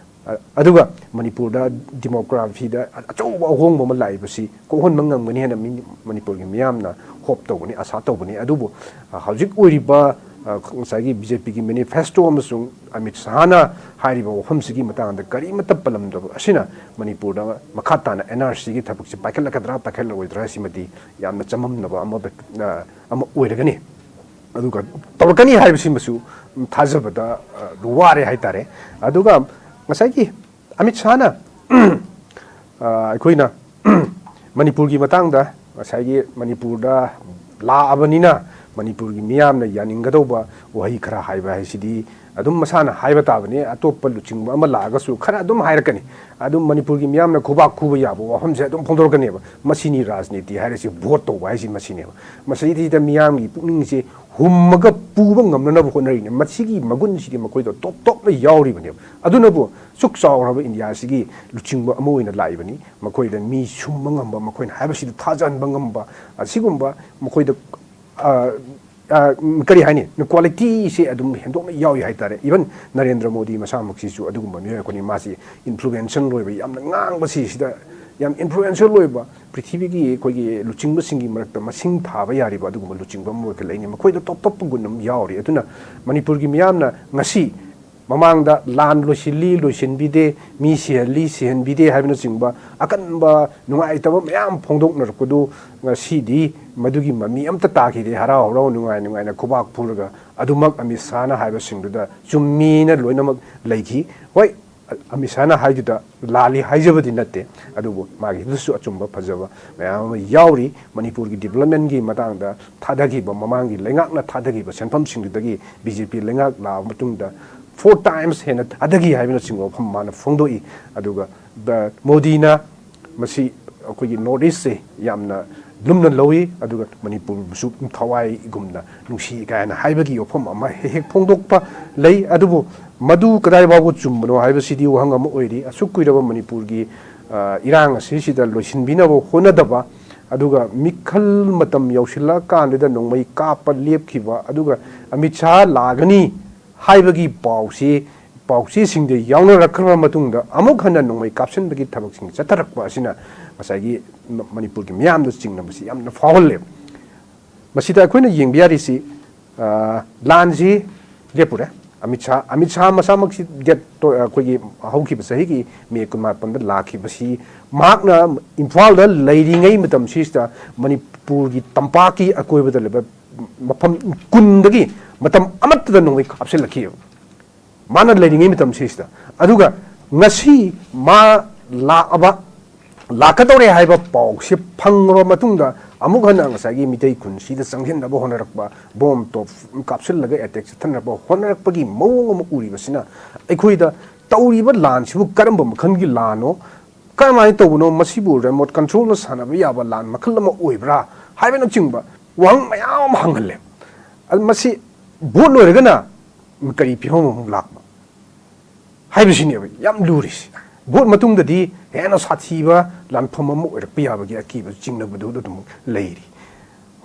ꯑ-, ꯑꯗꯨꯒ ꯃꯅꯤꯄꯨꯔꯗ ꯗꯤꯃꯣꯒ꯭ꯔꯥꯐꯤꯗ ꯑꯆꯧꯕ ꯑꯍꯣꯡꯕ ꯑꯃ ꯂꯥꯛꯏꯕꯁꯤ ꯀꯣꯛꯍꯟꯕ ꯉꯝꯒꯅꯤ ꯍꯥꯏꯅ ꯃꯤ-, ꯃꯅꯤꯄꯨꯔꯒꯤ ꯃꯤꯌꯥꯝꯅ ꯍꯣꯞ ꯇꯧꯒꯅꯤ, ꯑꯁꯥ ꯇꯧꯒꯅꯤ꯫ ꯑꯗꯨꯕꯨ, ꯑ, ꯍꯧꯖꯤꯛ ꯑꯣꯏꯔꯤꯕ, ꯑ, ꯉꯁꯥꯏꯒꯤ ꯕꯤ ꯖꯦ ꯄꯤꯒꯤ ꯃꯦꯅꯤꯐꯦꯁꯇꯣ ꯑꯃꯁꯨꯡ ꯑꯃꯤꯠ ꯁꯍꯥꯅ ꯍꯥꯏꯔꯤꯕ ꯋꯥꯐꯝꯁꯤꯒꯤ ꯃꯇꯥꯡꯗ ꯀꯔꯤꯃꯠꯇ ꯄꯜꯂꯝꯗꯕ ꯑꯁꯤꯅ ꯃꯅꯤꯄꯨꯔꯗ ꯃꯈꯥ ꯇꯥꯅ ꯑꯦꯟ ꯑꯥꯔ ꯁꯤꯒꯤ ꯊꯕꯛꯁꯤ ꯄꯥꯏꯈꯠꯂꯛꯀꯗ꯭ꯔꯥ ꯄꯥꯏꯈꯠꯂꯛꯑꯣꯏꯗ꯭ꯔꯥ ꯁꯤꯃꯗꯤ ꯌꯥꯝꯅ ꯆꯃꯝꯅꯕ ꯑꯃ, ꯑ, ꯑꯃ ꯑꯣꯏꯔꯒꯅꯤ꯫ ꯑꯗꯨꯒ ꯇꯧꯔꯛꯀꯅꯤ ꯍꯥꯏꯕꯁꯤꯃꯁꯨ ꯊꯥꯖꯕꯗ, ꯑ, ꯋꯥꯔꯦ ꯍꯥꯏꯇꯥꯔꯦ꯫ ꯑꯗꯨꯒ ꯉꯁꯥꯏꯒꯤ ꯑꯃꯤꯠ ꯁꯥꯍꯅ ꯑꯩꯈꯣꯏꯅ ꯃꯅꯤꯄꯨꯔꯒꯤ ꯃꯇꯥꯡꯗ, ꯉꯁꯥꯏꯒꯤ ꯃꯅꯤꯄꯨꯔꯗ ꯂꯥꯛꯑꯕꯅꯤꯅ ꯃꯅꯤꯄꯨꯔꯒꯤ ꯃꯤꯌꯥꯝꯅ ꯌꯥꯅꯤꯡꯒꯗꯧꯕ ꯋꯥꯍꯩ ꯈꯔ ꯍꯥꯏꯕ ꯍꯥꯏꯁꯤꯗꯤ ꯑꯗꯨꯝ ꯃꯁꯥꯅ ꯍꯥꯏꯕ ꯇꯥꯕꯅꯤ꯫ ꯑꯇꯣꯞꯄ ꯂꯨꯆꯤꯡꯕ ꯑꯃ ꯂꯥꯛꯑꯒꯁꯨ ꯈꯔ ꯑꯗꯨꯝ ꯍꯥꯏꯔꯛꯀꯅꯤ꯫ ꯑꯗꯨꯝ ꯃꯅꯤꯄꯨꯔꯒꯤ ꯃꯤꯌꯥꯝꯅ ꯈꯨꯕꯥꯛ ꯈꯨꯕ ꯌꯥꯕ ꯋꯥꯐꯝꯁꯦ ꯑꯗꯨꯝ ꯐꯣꯡꯗꯣꯔꯛꯀꯅꯦꯕ꯫ "ꯃꯁꯤꯅꯤ ꯔꯥꯖꯅꯤꯇꯤ ꯍꯥꯏꯔꯤꯁꯦ, ꯚꯣꯠ ꯇꯧꯕ ꯍꯥꯏꯁꯤ ꯃꯁꯤꯅꯦꯕ"꯫ ꯃꯁꯤꯗꯩꯗ ꯃꯤꯌꯥꯝꯒꯤ ꯄꯨꯛꯅꯤꯡꯁꯦ ꯍꯨꯝꯃꯒ ꯄꯨꯕ ꯉꯝꯅꯅꯕ ꯍꯣꯠꯅꯔꯤꯅꯦ꯫ ꯃꯁꯤꯒꯤ ꯃꯒꯨꯟꯁꯤꯗꯤ ꯃꯈꯣꯏꯗ ꯇꯣꯞ ꯇꯣꯞꯅ ꯌꯥꯎꯔꯤꯕꯅꯦꯕ꯫ ꯑꯗꯨꯅꯕꯨ ꯁꯨꯛ ꯆꯥꯎꯔꯕ ꯏꯟꯗꯤꯌꯥꯁꯤꯒꯤ ꯂꯨꯆꯤꯡꯕ ꯑꯃ ꯑꯣꯏꯅ ꯂꯥꯛꯏꯕꯅꯤ꯫ ꯃꯈꯣꯏꯗ ꯃꯤ ꯁꯨꯝꯕ ꯉꯝꯕ, ꯃꯈꯣꯏꯅ ꯍꯥꯏꯕꯁꯤꯗ ꯊꯥꯖꯍꯟꯕ ꯉꯝꯕ, ꯑꯁꯤꯒꯨꯝꯕ ꯃꯈꯣꯏꯗ, ꯑ, ꯑ, ꯀꯔꯤ ꯍꯥꯏꯅꯤ, ꯀ꯭ꯋꯥꯂꯤꯇꯤꯁꯦ ꯑꯗꯨꯝ ꯍꯦꯟꯗꯣꯛꯅ ꯌꯥꯎꯏ ꯍꯥꯏꯇꯥꯔꯦ꯫ ꯏꯚꯟ ꯅꯔꯦꯟꯗ꯭ꯔ ꯃꯣꯗꯤ ꯃꯁꯥꯃꯛꯁꯤꯁꯨ ꯑꯗꯨꯒꯨꯝꯕ ꯃꯤꯑꯣꯏ ꯑꯩꯈꯣꯏꯅꯤ꯫ ꯃꯥꯁꯤ ꯏꯟꯐ꯭ꯂꯨꯌꯦꯟꯁꯤꯌꯦꯜ ꯑꯣꯏꯕ, ꯌꯥꯝꯅ ꯉꯥꯡꯕꯁꯤ ꯁꯤꯗ ꯌꯥꯝ ꯏꯟꯐ꯭ꯂꯨꯌꯦꯟꯁꯤꯌꯦꯜ ꯑꯣꯏꯕ, ꯄ꯭ꯔꯤꯊꯤꯕꯤꯒꯤ ꯑꯩꯈꯣꯏꯒꯤ ꯂꯨꯆꯤꯡꯕꯁꯤꯡꯒꯤ ꯃꯔꯛꯇ ꯃꯁꯤꯡ ꯊꯥꯕ ꯌꯥꯔꯤꯕ ꯑꯗꯨꯒꯨꯝꯕ ꯂꯨꯆꯤꯡꯕ ꯑꯃ ꯑꯣꯏꯈꯠꯂꯛꯏꯅꯤ꯫ ꯃꯈꯣꯏꯗ ꯇꯣꯞ ꯇꯣꯞꯄ ꯒꯨꯟ ꯑꯃ ꯌꯥꯎꯔꯤ꯫ ꯑꯗꯨꯅ ꯃꯅꯤꯄꯨꯔꯒꯤ ꯃꯤꯌꯥꯝꯅ ꯉꯁꯤ, ꯃꯃꯥꯡꯗ ꯂꯥꯟ ꯂꯣꯏꯁꯤꯜꯂꯤ, ꯂꯣꯏꯁꯤꯟꯕꯤꯗꯦ, ꯃꯤ ꯁꯤꯍꯜꯂꯤ, ꯁꯤꯍꯟꯕꯤꯗꯦ ꯍꯥꯏꯕꯅꯆꯤꯡꯕ ꯑꯀꯟꯕ ꯅꯨꯡꯉꯥꯏꯇꯕ ꯃꯌꯥꯝ ꯐꯣꯡꯗꯣꯛꯅꯔꯛꯄꯗꯨ ꯉꯁꯤꯗꯤ ꯃꯗꯨꯒꯤ ꯃꯃꯤ ꯑꯝꯇ ꯇꯥꯈꯤꯗꯦ꯫ ꯍꯔꯥꯎ ꯍꯔꯥꯎ, ꯅꯨꯡꯉꯥꯏ ꯅꯨꯡꯉꯥꯏꯅ ꯈꯨꯕꯥꯛ ꯐꯨꯔꯒ ꯑꯗꯨꯃꯛ ꯑꯃꯤꯠ ꯁꯥꯍꯅ ꯍꯥꯏꯕꯁꯤꯡꯗꯨꯗ ꯆꯨꯝꯃꯤꯅ ꯂꯣꯏꯅꯃꯛ ꯂꯩꯈꯤ꯫ ꯍꯣꯏ, ꯑꯃꯤꯠ ꯁꯥꯍꯅ ꯍꯥꯏꯗꯨꯗ ꯂꯥꯜꯂꯤ ꯍꯥꯏꯖꯕꯗꯤ ꯅꯠꯇꯦ, ꯑꯗꯨꯕꯨ ꯃꯥꯒꯤꯗꯨꯁꯨ ꯑꯆꯨꯝꯕ ꯐꯖꯕ ꯃꯌꯥꯝ ꯑꯃ ꯌꯥꯎꯔꯤ꯫ ꯃꯅꯤꯄꯨꯔꯒꯤ ꯗꯤꯕꯂꯞꯃꯦꯟꯒꯤ ꯃꯇꯥꯡꯗ ꯊꯥꯗꯈꯤꯕ, ꯃꯃꯥꯡꯒꯤ ꯂꯩꯉꯥꯛꯅ ꯊꯥꯗꯈꯤꯕ ꯁꯦꯟꯐꯝꯁꯤꯡꯗꯨꯗꯒꯤ ꯕꯤ ꯖꯦ ꯄꯤ ꯂꯩꯉꯥꯛ ꯂꯥꯛꯑꯕ ꯃꯇꯨꯡꯗ ꯐꯣꯔ ꯇꯥꯏꯝꯁ ꯍꯦꯟꯅ ꯊꯥꯗꯈꯤ ꯍꯥꯏꯕꯅꯆꯤꯡꯕ ꯋꯥꯐꯝ ꯃꯥꯅ ꯐꯣꯡꯗꯣꯛꯏ꯫ ꯑꯗꯨꯒ ꯕ-, ꯃꯣꯗꯤꯅ ꯃꯁꯤ ꯑꯩꯈꯣꯏꯒꯤ ꯅꯣꯔꯠ ꯏꯁꯁꯦ ꯌꯥꯝꯅ ꯂꯨꯝꯅ ꯂꯧꯏ, ꯑꯗꯨꯒ ꯃꯅꯤꯄꯨꯔꯕꯨꯁꯨ ꯊꯋꯥꯏꯒꯨꯝꯅ ꯅꯨꯡꯁꯤ ꯀꯥꯏꯅ ꯍꯥꯏꯕꯒꯤ ꯋꯥꯐꯝ ꯑꯃ ꯍꯦꯛ ꯍꯦꯛ ꯐꯣꯡꯗꯣꯛꯄ ꯂꯩ꯫ ꯑꯗꯨꯕꯨ ꯃꯗꯨ ꯀꯗꯥꯏ ꯐꯥꯎꯕ ꯆꯨꯝꯕꯅꯣ ꯍꯥꯏꯕꯁꯤꯗꯤ ꯋꯥꯍꯪ ꯑꯃ ꯑꯣꯏꯔꯤ꯫ ꯑꯁꯨꯛ ꯀꯨꯏꯔꯕ ꯃꯅꯤꯄꯨꯔꯒꯤ, ꯑ, ꯏꯔꯥꯡ ꯑꯁꯤꯁꯤꯗ ꯂꯣꯏꯁꯤꯟꯕꯤꯅꯕ ꯍꯣꯠꯅꯗꯕ, ꯑꯗꯨꯒ ꯃꯤꯈꯜ ꯃꯇꯝ ꯌꯧꯁꯤꯜꯂꯛꯑꯀꯥꯟꯗꯨꯗ ꯅꯣꯡꯃꯩ ꯀꯥꯞꯄ ꯂꯦꯞꯈꯤꯕ, ꯑꯗꯨꯒ ꯑꯃꯤꯠ ꯁꯥꯍ ꯂꯥꯛꯒꯅꯤ ꯍꯥꯏꯕꯒꯤ ꯄꯥꯎꯁꯤ ꯄꯥꯎꯆꯦꯁꯤꯡꯗ ꯌꯥꯎꯅꯔꯛꯈ꯭ꯔꯕ ꯃꯇꯨꯡꯗ ꯑꯃꯨꯛ ꯍꯟꯅ ꯅꯣꯡꯃꯩ ꯀꯥꯞꯁꯤꯟꯕꯒꯤ ꯊꯕꯛꯁꯤꯡ ꯆꯠꯊꯔꯛꯄ ꯑꯁꯤꯅ ꯉꯁꯥꯏꯒꯤ ꯃ-, ꯃꯅꯤꯄꯨꯔꯒꯤ ꯃꯤꯌꯥꯝꯗ ꯆꯤꯡꯅꯕꯁꯤ ꯌꯥꯝꯅ ꯐꯥꯎꯍꯜꯂꯦ꯫ ꯃꯁꯤꯗ ꯑꯩꯈꯣꯏꯅ ꯌꯦꯡꯕ ꯌꯥꯔꯤꯁꯤ, ꯑ, ꯂꯥꯟꯁꯤ ꯂꯦꯞꯄꯨꯔꯦ꯫ ꯑꯃꯤꯠ ꯁꯥꯍ, ꯑꯃꯤꯠ ꯁꯥꯍ ꯃꯁꯥꯃꯛꯁꯤ ꯗꯦꯠ ꯇꯣ-, ꯑꯩꯈꯣꯏꯒꯤ ꯍꯧꯈꯤꯕ ꯆꯍꯤꯒꯤ ꯃꯦ ꯀꯨꯟꯃꯥꯄꯟꯗ ꯂꯥꯛꯈꯤꯕꯁꯤ, ꯃꯍꯥꯛꯅ ꯏꯝꯐꯥꯜꯗ ꯂꯩꯔꯤꯉꯩ ꯃꯇꯝꯁꯤꯗ ꯃꯅꯤꯄꯨꯔꯒꯤ ꯇꯝꯄꯥꯛꯀꯤ ꯑꯀꯣꯏꯕꯗ ꯂꯩꯕ ꯃꯐꯝ ꯀꯨꯟꯗꯒꯤ ꯃꯇꯝ ꯑꯃꯠꯇꯗ ꯅꯣꯡꯃꯩ ꯀꯥꯞꯁꯤꯜꯂꯛꯈꯤꯑꯕ꯫ ꯃꯥꯅ ꯂꯩꯔꯤꯉꯩ ꯃꯇꯝꯁꯤꯗ꯫ ꯑꯗꯨꯒ ꯉꯁꯤ ꯃꯥ ꯂꯥꯛꯑꯕ, ꯂꯥꯛꯀꯗꯧꯔꯦ ꯍꯥꯏꯕ ꯄꯥꯎꯁꯦ ꯐꯪꯉꯕ ꯃꯇꯨꯡꯗ ꯑꯃꯨꯛ ꯍꯟꯅ ꯉꯁꯥꯏꯒꯤ ꯃꯤꯇꯩ ꯈꯨꯟꯁꯤꯗ ꯆꯪꯁꯤꯟꯅꯕ ꯍꯣꯠꯅꯔꯛꯄ, ꯕꯣꯝ ꯇꯣꯞ ꯀꯥꯞꯁꯤꯜꯂꯒ ꯑꯦꯇꯦꯛ ꯆꯠꯊꯅꯕ ꯍꯣꯠꯅꯔꯛꯄꯒꯤ ꯃꯑꯣꯡ ꯑꯃ ꯎꯔꯤꯕꯁꯤꯅ ꯑꯩꯈꯣꯏꯗ ꯇꯧꯔꯤꯕ ꯂꯥꯟꯁꯤꯕꯨ ꯀꯔꯝꯕ ꯃꯈꯜꯒꯤ ꯂꯥꯟꯅꯣ, ꯀꯔꯝꯍꯥꯏꯅ ꯇꯧꯕꯅꯣ, ꯃꯁꯤꯕꯨ ꯔꯤꯃꯣꯠ ꯀꯟꯇ꯭ꯔꯣꯜꯅ ꯁꯥꯟꯅꯕ ꯌꯥꯕ ꯂꯥꯟ ꯃꯈꯜ ꯑꯃ ꯑꯣꯏꯕ꯭ꯔꯥ ꯍꯥꯏꯕꯅꯆꯤꯡꯕ ꯋꯥꯍꯪ ꯃꯌꯥꯝ ꯑꯃ ꯍꯪꯍꯜꯂꯦ꯫ ꯑꯗꯨ ꯃꯁꯤ ꯚꯣꯠ ꯂꯣꯏꯔꯒꯅ ꯀꯔꯤ ꯐꯤꯕꯝ ꯑꯃꯨꯛ ꯂꯥꯛꯄ ꯍꯥꯏꯕꯁꯤꯅꯦꯕ ꯌꯥꯝ ꯂꯨꯔꯤꯁꯤ꯫ ꯚꯣꯠ ꯃꯇꯨꯡꯗꯗꯤ ꯍꯦꯟꯅ ꯁꯥꯊꯤꯕ ꯂꯥꯟꯐꯝ ꯑꯃ ꯑꯣꯏꯔꯛꯄ ꯌꯥꯕꯒꯤ ꯑꯀꯤꯕ ꯆꯤꯡꯅꯕꯗꯨ ꯑꯗꯨꯝ ꯂꯩꯔꯤ꯫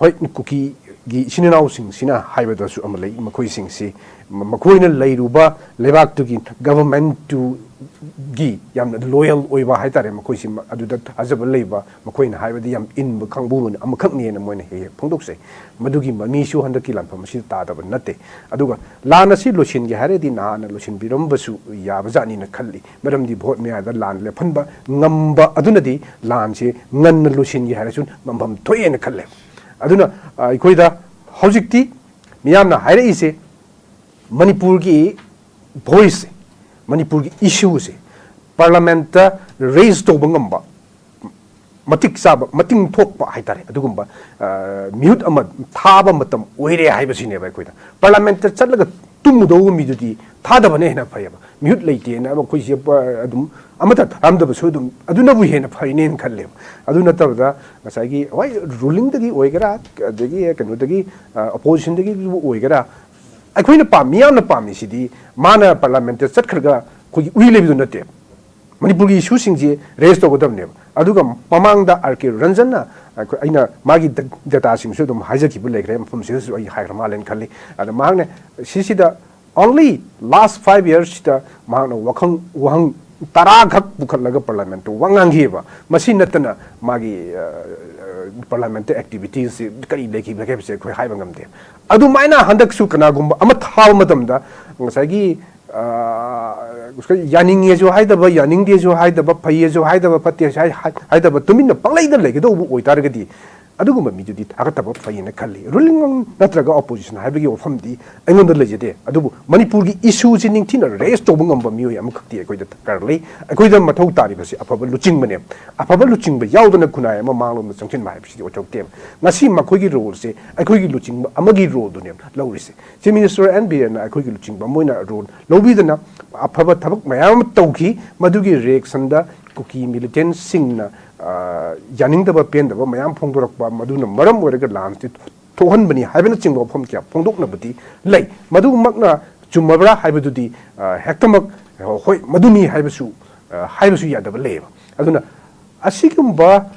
ꯍꯣꯏ, ꯀꯨꯀꯤꯒꯤ ꯏꯆꯤꯟ ꯏꯅꯥꯎꯁꯤꯡꯁꯤꯅ ꯍꯥꯏꯕꯗꯁꯨ ꯑꯃ ꯂꯩ, ꯃꯈꯣꯏꯁꯤꯡꯁꯤ ꯃ-, ꯃꯈꯣꯏꯅ ꯂꯩꯔꯨꯕ ꯂꯩꯕꯥꯛꯇꯨꯒꯤ ꯒꯚꯔꯟꯃꯦꯟꯠꯇꯨꯒꯤ ꯌꯥꯝꯅ ꯂꯣꯌꯦꯜ ꯑꯣꯏꯕ ꯍꯥꯏꯇꯥꯔꯦ, ꯃꯈꯣꯏꯁꯤ ꯃ-, ꯑꯗꯨꯗ ꯊꯥꯖꯕ ꯂꯩꯕ, ꯃꯈꯣꯏꯅ ꯍꯥꯏꯕꯗ ꯌꯥꯝ ꯏꯟꯕ ꯀꯥꯡꯕꯨ ꯑꯃꯈꯛꯅꯦꯅ ꯃꯣꯏꯅ ꯍꯦꯛ ꯍꯦꯛ ꯐꯣꯡꯗꯣꯛꯆꯩ꯫ ꯃꯗꯨꯒꯤ ꯃꯃꯤꯁꯨ ꯍꯟꯗꯛꯀꯤ ꯂꯥꯟꯐꯝ ꯑꯁꯤꯗ ꯇꯥꯗꯕ ꯅꯠꯇꯦ꯫ ꯑꯗꯨꯒ ꯂꯥꯟ ꯑꯁꯤ ꯂꯣꯏꯁꯤꯟꯒꯦ ꯍꯥꯏꯔꯗꯤ ꯅꯍꯥꯟꯅ ꯂꯣꯏꯁꯤꯟꯕꯤꯔꯝꯕꯁꯨ ꯌꯥꯕꯖꯥꯠꯅꯤꯅ ꯈꯜꯂꯤ꯫ ꯃꯔꯝꯗꯤ ꯚꯣꯠ ꯃꯌꯥꯗ ꯂꯥꯟ ꯂꯦꯞꯍꯟꯕ ꯉꯝꯕ ꯑꯗꯨꯅꯗꯤ ꯂꯥꯟꯁꯦ ꯉꯟꯅ ꯂꯣꯏꯁꯤꯟꯒꯦ ꯍꯥꯏꯔꯁꯨ ꯉꯝꯐꯝ ꯊꯣꯛꯑꯦꯅ ꯈꯜꯂꯦ꯫ ꯑꯗꯨꯅ, ꯑ, ꯑꯩꯈꯣꯏꯗ ꯍꯧꯖꯤꯛꯇꯤ ꯃꯤꯌꯥꯝꯅ ꯍꯥꯏꯔꯛꯏꯁꯦ, ꯃꯅꯤꯄꯨꯔꯒꯤ ꯚꯣꯏꯁꯁꯦ, ꯃꯅꯤꯄꯨꯔꯒꯤ ꯏꯁꯨꯁꯦ ꯄꯥꯔꯂꯥꯃꯦꯟꯠꯇ ꯔꯦꯖ ꯇꯧꯕ ꯉꯝꯕ, ꯃꯇꯤꯛ ꯆꯥꯕ, ꯃꯇꯤꯡ ꯊꯣꯛꯄ ꯍꯥꯏꯇꯥꯔꯦ, ꯑꯗꯨꯒꯨꯝꯕ, ꯑ, ꯃꯤꯍꯨꯠ ꯑꯃ ꯊꯥꯕ ꯃꯇꯝ ꯑꯣꯏꯔꯦ ꯍꯥꯏꯕꯁꯤꯅꯦꯕ꯫ ꯑꯩꯈꯣꯏꯗ ꯄꯥꯔꯂꯥꯃꯦꯟꯠꯇ ꯆꯠꯂꯒ ꯇꯨꯝꯃꯨꯗꯧꯕ ꯃꯤꯗꯨꯗꯤ ꯊꯥꯗꯕꯅ ꯍꯦꯟꯅ ꯐꯩꯌꯦꯕ꯫ ꯃꯤꯍꯨꯠ ꯂꯩꯇꯦꯅ ꯑꯩꯈꯣꯏꯁꯦ, ꯑ, ꯑꯗꯨꯝ ꯑꯃꯠꯇ ꯊꯥꯔꯝꯗꯕꯁꯨ ꯑꯗꯨꯝ ꯑꯗꯨꯅꯕꯨ ꯍꯦꯟꯅ ꯐꯩꯅꯦꯅ ꯈꯜꯂꯦꯕ꯫ ꯑꯗꯨ ꯅꯠꯇꯕꯗ ꯉꯁꯥꯏꯒꯤ, ꯍꯣꯏ, ꯔꯨꯂꯤꯡꯗꯒꯤ ꯑꯣꯏꯒꯦꯔꯥ, ꯑꯗꯒꯤ ꯀꯩꯅꯣꯗꯒꯤ, ꯑ, ꯑꯣꯄꯣꯖꯤꯁꯟꯗꯒꯤꯕꯨ ꯑꯣꯏꯒꯦꯔꯥ, ꯑꯩꯈꯣꯏꯅ ꯄꯥꯝ-, ꯃꯤꯌꯥꯝꯅ ꯄꯥꯝꯃꯤꯁꯤꯗꯤ ꯃꯥꯅ ꯄꯥꯔꯂꯥꯃꯦꯟꯠꯇ ꯆꯠꯈ꯭ꯔꯒ ꯑꯩꯈꯣꯏꯒꯤ ꯎꯏ ꯂꯩꯕꯗꯨ ꯅꯠꯇꯦꯕ꯫ ꯃꯅꯤꯄꯨꯔꯒꯤ ꯏꯁꯨꯁꯤꯡꯁꯤ ꯔꯦꯖ ꯇꯧꯒꯗꯕꯅꯦꯕ꯫ ꯑꯗꯨꯒ ꯃꯃꯥꯡꯗ ꯑꯥꯔ ꯀꯦ ꯔꯟꯖꯟꯅ, ꯑꯩꯈꯣꯏ, ꯑꯩꯅ ꯃꯥꯒꯤ ꯗ-, ꯗꯦꯇꯥꯁꯤꯡꯁꯨ ꯑꯗꯨꯝ ꯍꯥꯏꯖꯈꯤꯕ ꯂꯩꯈ꯭ꯔꯦ, ꯃꯐꯝꯁꯤꯗꯁꯨ ꯑꯩ ꯍꯥꯏꯈ꯭ꯔ ꯃꯥꯜꯂꯦꯅ ꯈꯜꯂꯤ꯫ ꯑꯗ ꯃꯍꯥꯛꯅ ꯁꯤꯁꯤꯗ only last five yearsꯁꯤꯗ ꯃꯍꯥꯛꯅ ꯋꯥꯈꯪ-, ꯋꯥꯍꯪ ꯇꯔꯥꯈꯛ ꯄꯨꯈꯠꯂꯒ ꯄꯥꯔꯂꯥꯃꯦꯟꯠꯇ ꯋꯥ ꯉꯥꯡꯈꯤꯑꯕ꯫ ꯃꯁꯤ ꯅꯠꯇꯅ ꯃꯥꯒꯤ, ꯑ, ꯑ, ꯄꯥꯔꯂꯥꯃꯦꯟꯠꯇ ꯑꯦꯛꯇꯤꯚꯤꯇꯤꯁꯁꯤ ꯀꯔꯤ ꯂꯩꯈꯤꯕꯒꯦ ꯍꯥꯏꯕꯁꯦ ꯑꯩꯈꯣꯏ ꯍꯥꯏꯕ ꯉꯝꯗꯦ꯫ ꯑꯗꯨꯃꯥꯏꯅ ꯍꯟꯗꯛꯁꯨ ꯀꯅꯥꯒꯨꯝꯕ ꯑꯃ ꯊꯥꯕ ꯃꯇꯝꯗ ꯉꯁꯥꯏꯒꯤ ꯑ, ꯌꯥꯅꯤꯡꯉꯦꯁꯨ ꯍꯥꯏꯗꯕ, ꯌꯥꯅꯤꯡꯗꯦꯁꯨ ꯍꯥꯏꯗꯕ, ꯐꯩꯌꯦꯁꯨ ꯍꯥꯏꯗꯕ, ꯐꯠꯇꯦꯁꯨ ꯍꯥꯏ-, ꯍꯥꯏ-, ꯍꯥꯏꯗꯕ, ꯇꯨꯃꯤꯟꯅ ꯄꯪꯂꯩꯗ ꯂꯩꯒꯗꯧꯕ ꯑꯣꯏꯇꯥꯔꯒꯗꯤ, ꯑꯗꯨꯒꯨꯝꯕ ꯃꯤꯗꯨꯗꯤ ꯊꯥꯒꯠꯇꯕ ꯐꯩꯌꯦꯅ ꯈꯜꯂꯤ꯫ Ruling ꯅꯠꯇ꯭ꯔꯒ opposition ꯍꯥꯏꯕꯒꯤ ꯋꯥꯐꯝꯗꯤ ꯑꯩꯉꯣꯟꯗ ꯂꯩꯖꯗꯦ꯫ ꯑꯗꯨꯕꯨ ꯃꯅꯤꯄꯨꯔꯒꯤ issue ꯁꯤ ꯅꯤꯡꯊꯤꯅ raise ꯇꯧꯕ ꯉꯝꯕ ꯃꯤꯑꯣꯏ ꯑꯃꯈꯛꯇꯤ ꯑꯩꯈꯣꯏꯗ ꯗꯔꯀꯥꯔ ꯂꯩ꯫ ꯑꯩꯈꯣꯏꯗ ꯃꯊꯧ ꯇꯥꯔꯤꯕꯁꯤ ꯑꯐꯕ ꯂꯨꯆꯤꯡꯕꯅꯦ꯫ ꯑꯐꯕ ꯂꯨꯆꯤꯡꯕ ꯌꯥꯎꯗꯅ ꯈꯨꯟꯅꯥꯏ ꯑꯃ ꯃꯥꯡꯂꯣꯝꯗ ꯆꯪꯁꯤꯟꯕ ꯍꯥꯏꯕꯁꯤꯗꯤ ꯑꯣꯏꯊꯣꯛꯇꯦ꯫ ꯉꯁꯤ ꯃꯈꯣꯏꯒꯤ role ꯁꯦ ꯑꯩꯈꯣꯏꯒꯤ ꯂꯨꯆꯤꯡꯕ ꯑꯃꯒꯤ role ꯗꯨꯅꯦ ꯂꯧꯔꯤꯁꯦ꯫ Chief Minister ꯑꯦꯟ ꯕꯤꯔꯦꯟꯅ ꯑꯩꯈꯣꯏꯒꯤ ꯂꯨꯆꯤꯡꯕ ꯑꯃ ꯑꯣꯏꯅ role ꯂꯧꯕꯤꯗꯅ ꯑꯐꯕ ꯊꯕꯛ ꯃꯌꯥꯝ ꯑꯃ ꯇꯧꯈꯤ꯫ ꯃꯗꯨꯒꯤ reaction ꯗ ꯀꯨꯀꯤ militant ꯁꯤꯡꯅ, ꯑ, ꯌꯥꯅꯤꯡꯗꯕ ꯄꯦꯟꯗꯕ ꯃꯌꯥꯝ ꯐꯣꯡꯗꯣꯔꯛꯄ, ꯃꯗꯨꯅ ꯃꯔꯝ ꯑꯣꯏꯔꯒ ꯂꯥꯟꯁꯤ ꯊꯣꯛꯍꯟꯕꯅꯤ ꯍꯥꯏꯕꯅꯆꯤꯡꯕ ꯋꯥꯐꯝ ꯀꯌꯥ ꯐꯣꯡꯗꯣꯛꯅꯕꯗꯤ ꯂꯩ꯫ ꯃꯗꯨꯃꯛꯅ ꯆꯨꯝꯃꯕ꯭ꯔꯥ ꯍꯥꯏꯕꯗꯨꯗꯤ, ꯑ, ꯍꯦꯛꯇꯃꯛ, ꯑ, ꯍꯣꯏ, ꯃꯗꯨꯅꯤ ꯍꯥꯏꯕꯁꯨ, ꯑ, ꯍꯥꯏꯕꯁꯨ ꯌꯥꯗꯕ ꯂꯩꯌꯦꯕ꯫ ꯑꯗꯨꯅ ꯑꯁꯤꯒꯨꯝꯕ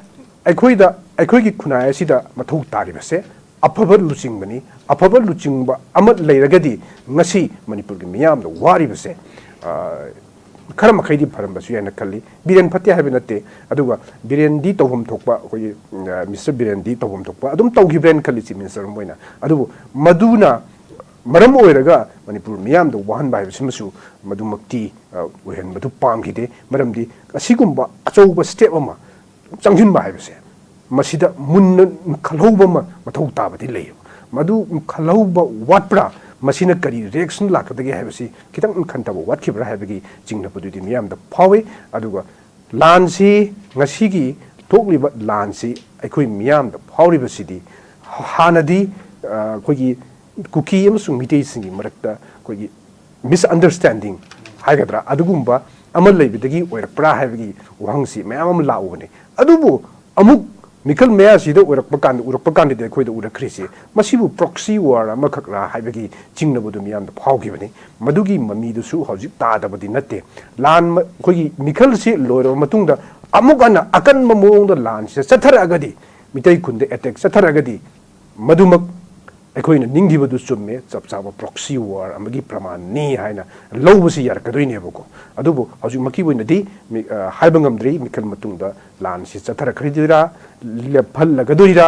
ꯑꯩꯈꯣꯏꯗ, ꯑꯩꯈꯣꯏꯒꯤ ꯈꯨꯟꯅꯥꯏ ꯑꯁꯤꯗ ꯃꯊꯧ ꯇꯥꯔꯤꯕꯁꯦ ꯑꯐꯕ ꯂꯨꯆꯤꯡꯕꯅꯤ꯫ ꯑꯐꯕ ꯂꯨꯆꯤꯡꯕ ꯑꯃ ꯂꯩꯔꯒꯗꯤ ꯉꯁꯤ ꯃꯅꯤꯄꯨꯔꯒꯤ ꯃꯤꯌꯥꯝꯅ ꯋꯥꯔꯤꯕꯁꯦ, ꯑ, ꯈꯔ ꯃꯈꯩꯗꯤ ꯐꯔꯝꯕꯁꯨ ꯌꯥꯏꯅ ꯈꯜꯂꯤ꯫ ꯕꯤꯔꯦꯟ ꯐꯠꯇꯦ ꯍꯥꯏꯕ ꯅꯠꯇꯦ, ꯑꯗꯨꯒ ꯕꯤꯔꯦꯟꯗꯤ ꯇꯧꯐꯝ ꯊꯣꯛꯄ, ꯑꯩꯈꯣꯏꯒꯤ, ꯑ, Mister ꯕꯤꯔꯦꯟꯗꯤ ꯇꯧꯐꯝ ꯊꯣꯛꯄ ꯑꯗꯨꯝ ꯇꯧꯈꯤꯕ꯭ꯔꯦꯅ ꯈꯜꯂꯤ Chief Minister ꯑꯃ ꯑꯣꯏꯅ꯫ ꯑꯗꯨꯕꯨ ꯃꯗꯨꯅ ꯃꯔꯝ ꯑꯣꯏꯔꯒ ꯃꯅꯤꯄꯨꯔ ꯃꯤꯌꯥꯝꯗ ꯋꯥꯍꯟꯕ ꯍꯥꯏꯕꯁꯤꯃꯁꯨ ꯃꯗꯨꯃꯛꯇꯤ, ꯑ, ꯑꯣꯏꯍꯟꯕꯗꯨ ꯄꯥꯝꯈꯤꯗꯦ꯫ ꯃꯔꯝꯗꯤ ꯑꯁꯤꯒꯨꯝꯕ ꯑꯆꯧꯕ step ꯑꯃ ꯆꯪꯁꯤꯟꯕ ꯍꯥꯏꯕꯁꯦ, ꯃꯁꯤꯗ ꯃꯨꯟꯅ ꯈꯜꯍꯧꯕ ꯑꯃ ꯃꯊꯧ ꯇꯥꯕꯗꯤ ꯂꯩꯌꯦꯕ꯫ ꯃꯗꯨ ꯈꯜꯍꯧꯕ ꯋꯥꯠꯄ꯭ꯔꯥ, ꯃꯁꯤꯅ ꯀꯔꯤ reaction ꯂꯥꯛꯀꯗꯒꯦ ꯍꯥꯏꯕꯁꯤ ꯈꯤꯇꯪ ꯈꯟꯊꯕ ꯋꯥꯠꯈꯤꯕ꯭ꯔꯥ ꯍꯥꯏꯕꯒꯤ ꯆꯤꯡꯅꯕꯗꯨꯗꯤ ꯃꯤꯌꯥꯝꯗ ꯐꯥꯎꯏ꯫ ꯑꯗꯨꯒ ꯂꯥꯟꯁꯤ, ꯉꯁꯤꯒꯤ ꯊꯣꯛꯂꯤꯕ ꯂꯥꯟꯁꯤ ꯑꯩꯈꯣꯏ ꯃꯤꯌꯥꯝꯗ ꯐꯥꯎꯔꯤꯕꯁꯤꯗꯤ, ꯍꯥꯟꯅꯗꯤ, ꯑ, ꯑꯩꯈꯣꯏꯒꯤ ꯀꯨꯀꯤ ꯑꯃꯁꯨꯡ ꯃꯤꯇꯩꯁꯤꯡꯒꯤ ꯃꯔꯛꯇ ꯑꯩꯈꯣꯏꯒꯤ misunderstanding ꯍꯥꯏꯒꯗ꯭ꯔꯥ, ꯑꯗꯨꯒꯨꯝꯕ ꯑꯃ ꯂꯩꯕꯗꯒꯤ ꯑꯣꯏꯔꯛꯄ꯭ꯔꯥ ꯍꯥꯏꯕꯒꯤ ꯋꯥꯍꯪꯁꯤ ꯃꯌꯥꯝ ꯑꯃ ꯂꯥꯛꯎꯕꯅꯤ꯫ ꯑꯗꯨꯕꯨ ꯑꯃꯨꯛ ꯃꯤꯈꯜ ꯃꯌꯥꯁꯤꯗ ꯑꯣꯏꯔꯛꯄ ꯀꯥꯟꯗ, ꯎꯔꯛꯄ ꯀꯥꯟꯗꯗꯤ ꯑꯩꯈꯣꯏꯗ ꯎꯔꯛꯈ꯭ꯔꯤꯁꯤ ꯃꯁꯤꯕꯨ proxy war ꯑꯃꯈꯛꯔꯥ ꯍꯥꯏꯕꯒꯤ ꯆꯤꯡꯅꯕꯗꯨ ꯃꯤꯌꯥꯝꯗ ꯐꯥꯎꯈꯤꯕꯅꯤ꯫ ꯃꯗꯨꯒꯤ ꯃꯃꯤꯗꯨꯁꯨ ꯍꯧꯖꯤꯛ ꯇꯥꯗꯕꯗꯤ ꯅꯠꯇꯦ꯫ ꯂꯥꯟ ꯃ-, ꯑꯩꯈꯣꯏꯒꯤ ꯃꯤꯈꯜꯁꯤ ꯂꯣꯏꯔꯕ ꯃꯇꯨꯡꯗ ꯑꯃꯨꯛ ꯍꯟꯅ ꯑꯀꯟꯕ ꯃꯑꯣꯡꯗ ꯂꯥꯟꯁꯤꯗ ꯆꯠꯊꯔꯛꯑꯒꯗꯤ, ꯃꯤꯇꯩ ꯈꯨꯟꯗ attack ꯆꯠꯊꯔꯛꯑꯒꯗꯤ, ꯃꯗꯨꯃꯛ ꯑꯩꯈꯣꯏꯅ ꯅꯤꯡꯈꯤꯕꯗꯨ ꯆꯨꯝꯃꯦ, ꯆꯞ ꯆꯥꯕ proxy war ꯑꯃꯒꯤ ꯄ꯭ꯔꯃꯥꯟꯅꯤ ꯍꯥꯏꯅ ꯂꯧꯕꯁꯤ ꯌꯥꯔꯛꯀꯗꯣꯏꯅꯦꯕꯀꯣ꯫ ꯑꯗꯨꯕꯨ ꯍꯧꯖꯤꯛꯃꯛꯀꯤ ꯑꯣꯏꯅꯗꯤ ꯃꯤ-, ꯑ, ꯍꯥꯏꯕ ꯉꯝꯗ꯭ꯔꯤ, ꯃꯤꯈꯜ ꯃꯇꯨꯡꯗ ꯂꯥꯟꯁꯤ ꯆꯠꯊꯔꯛꯈꯤꯗꯣꯏꯔꯥ, ꯂꯦꯞꯍꯜꯂꯒꯗꯣꯏꯔꯥ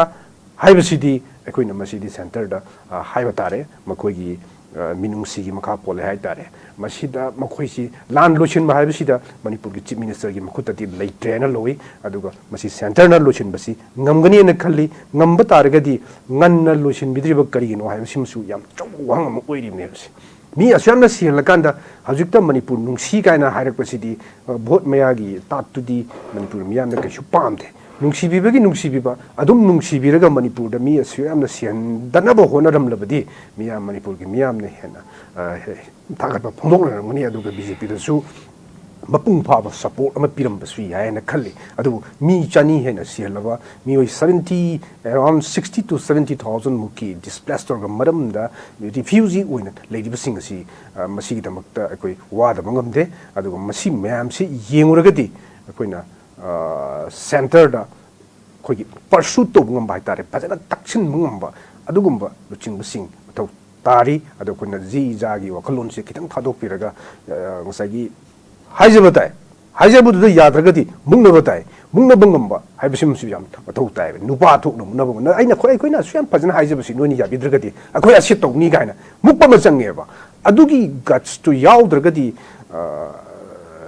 ꯍꯥꯏꯕꯁꯤꯗꯤ ꯑꯩꯈꯣꯏꯅ ꯃꯁꯤꯗꯤ centre ꯗ, ꯑ, ꯍꯥꯏꯕ ꯇꯥꯔꯦ꯫ ꯃꯈꯣꯏꯒꯤ, ꯑ, ꯃꯤꯅꯨꯡꯁꯤꯒꯤ ꯃꯈꯥ ꯄꯣꯜꯂꯦ ꯍꯥꯏꯇꯥꯔꯦ꯫ ꯃꯁꯤꯗ ꯃꯈꯣꯏꯁꯤ ꯂꯥꯟ ꯂꯣꯏꯁꯤꯟꯕ ꯍꯥꯏꯕꯁꯤꯗ ꯃꯅꯤꯄꯨꯔꯒꯤ Chief Ministerꯒꯤ ꯃꯈꯨꯠꯇꯗꯤ ꯂꯩꯇ꯭ꯔꯦꯅ ꯂꯧꯏ꯫ ꯑꯗꯨꯒ ꯃꯁꯤ Centreꯅ ꯂꯣꯏꯁꯤꯟꯕꯁꯤ ꯉꯝꯒꯅꯤꯅ ꯈꯜꯂꯤ꯫ ꯉꯝꯕ ꯇꯥꯔꯒꯗꯤ ꯉꯟꯅ ꯂꯣꯏꯁꯤꯟꯕꯤꯗ꯭ꯔꯤꯕ ꯀꯔꯤꯒꯤꯅꯣ ꯍꯥꯏꯕꯁꯤꯃꯁꯨ ꯌꯥꯝ ꯑꯆꯧꯕ ꯋꯥꯍꯪ ꯑꯃ ꯑꯣꯏꯔꯤꯕꯅꯦꯕꯁꯦ꯫ ꯃꯤ ꯑꯁꯨꯛ ꯌꯥꯝꯅ ꯁꯤꯍꯜꯂꯀꯥꯟꯗ ꯍꯧꯖꯤꯛꯇ ꯃꯅꯤꯄꯨꯔ ꯅꯨꯡꯁꯤ ꯀꯥꯏꯅ ꯍꯥꯏꯔꯛꯄꯁꯤꯗꯤ, ꯑ, ꯚꯣꯠ ꯃꯌꯥꯒꯤ ꯇꯥꯠꯇꯨꯗꯤ ꯃꯅꯤꯄꯨꯔ ꯃꯤꯌꯥꯝꯅ ꯀꯩꯁꯨ ꯄꯥꯝꯗꯦ꯫ ꯅꯨꯡꯁꯤꯕꯤꯕꯒꯤ ꯅꯨꯡꯁꯤꯕꯤꯕ, ꯑꯗꯨꯝ ꯅꯨꯡꯁꯤꯕꯤꯔꯒ ꯃꯅꯤꯄꯨꯔꯗ ꯃꯤ ꯑꯁꯨꯛ ꯌꯥꯝꯅ ꯁꯤꯍꯟꯗꯅꯕ ꯍꯣꯠꯅꯔꯝꯂꯕꯗꯤ ꯃꯤꯌꯥꯝ, ꯃꯅꯤꯄꯨꯔꯒꯤ ꯃꯤꯌꯥꯝꯅ ꯍꯦꯟꯅ, ꯑ, ꯍꯦ-, ꯊꯥꯒꯠꯄ ꯐꯣꯡꯗꯣꯛꯅꯔꯝꯒꯅꯤ꯫ ꯑꯗꯨꯒ BJPꯗꯁꯨ ꯃꯄꯨꯡ ꯐꯥꯕ support ꯑꯃ ꯄꯤꯔꯝꯕꯁꯨ ꯌꯥꯏ ꯍꯥꯏꯅ ꯈꯜꯂꯤ꯫ ꯑꯗꯨꯕꯨ ꯃꯤ ꯆꯅꯤ ꯍꯦꯟꯅ ꯁꯤꯍꯜꯂꯕ, ꯃꯤꯑꯣꯏ seventy, around sixty to seventy thousand ꯃꯨꯛꯀꯤ displace ꯇꯧꯔꯒ ꯃꯔꯝꯗ refugee ꯑꯣꯏꯅ ꯂꯩꯔꯤꯕꯁꯤꯡ ꯑꯁꯤ, ꯑ, ꯃꯁꯤꯒꯤꯗꯃꯛꯇ ꯑꯩꯈꯣꯏ ꯋꯥꯗꯕ ꯉꯝꯗꯦ꯫ ꯑꯗꯨꯒ ꯃꯁꯤ ꯃꯌꯥꯝꯁꯤ ꯌꯦꯡꯉꯨꯔꯒꯗꯤ ꯑꯩꯈꯣꯏꯅ, ꯑ, Centreꯗ ꯑꯩꯈꯣꯏꯒꯤ pursue ꯇꯧꯕ ꯉꯝꯕ ꯍꯥꯏꯇꯥꯔꯦ, ꯐꯖꯅ ꯇꯛꯁꯤꯟꯕ ꯉꯝꯕ ꯑꯗꯨꯒꯨꯝꯕ ꯂꯨꯆꯤꯡꯕꯁꯤꯡ ꯃꯊꯧ ꯇꯥꯔꯤ꯫ ꯑꯗꯣ ꯑꯩꯈꯣꯏꯅ ꯖꯤ ꯖꯥꯒꯤ ꯋꯥꯈꯜꯂꯣꯟꯁꯦ ꯈꯤꯇꯪ ꯊꯥꯗꯣꯛꯄꯤꯔꯒ, ꯑ, ꯉꯁꯥꯏꯒꯤ ꯍꯥꯏꯖꯕ ꯇꯥꯏ, ꯍꯥꯏꯖꯕꯗꯨꯗ ꯌꯥꯗ꯭ꯔꯒꯗꯤ ꯃꯨꯛꯅꯕ ꯇꯥꯏ, ꯃꯨꯛꯅꯕ ꯉꯝꯕ ꯍꯥꯏꯕꯁꯤꯃꯁꯨ ꯌꯥꯝ ꯃꯊꯧ ꯇꯥꯏꯕ꯫ ꯅꯨꯄꯥ ꯊꯣꯛꯅ ꯃꯨꯛꯅꯕ ꯉꯝ-, ꯑꯩꯅ, ꯑꯩꯈꯣꯏ, ꯑꯩꯈꯣꯏꯅ ꯑꯁꯨꯛ ꯌꯥꯝ ꯐꯖꯅ ꯍꯥꯏꯖꯕꯁꯤ ꯅꯣꯏꯅ ꯌꯥꯕꯤꯗ꯭ꯔꯒꯗꯤ ꯑꯩꯈꯣꯏ ꯑꯁꯤ ꯇꯧꯅꯤ ꯀꯥꯏꯅ ꯃꯨꯛꯄ ꯑꯃ ꯆꯪꯉꯦꯕ꯫ ꯑꯗꯨꯒꯤ gutsꯇꯨ ꯌꯥꯎꯗ꯭ꯔꯒꯗꯤ, ꯑ,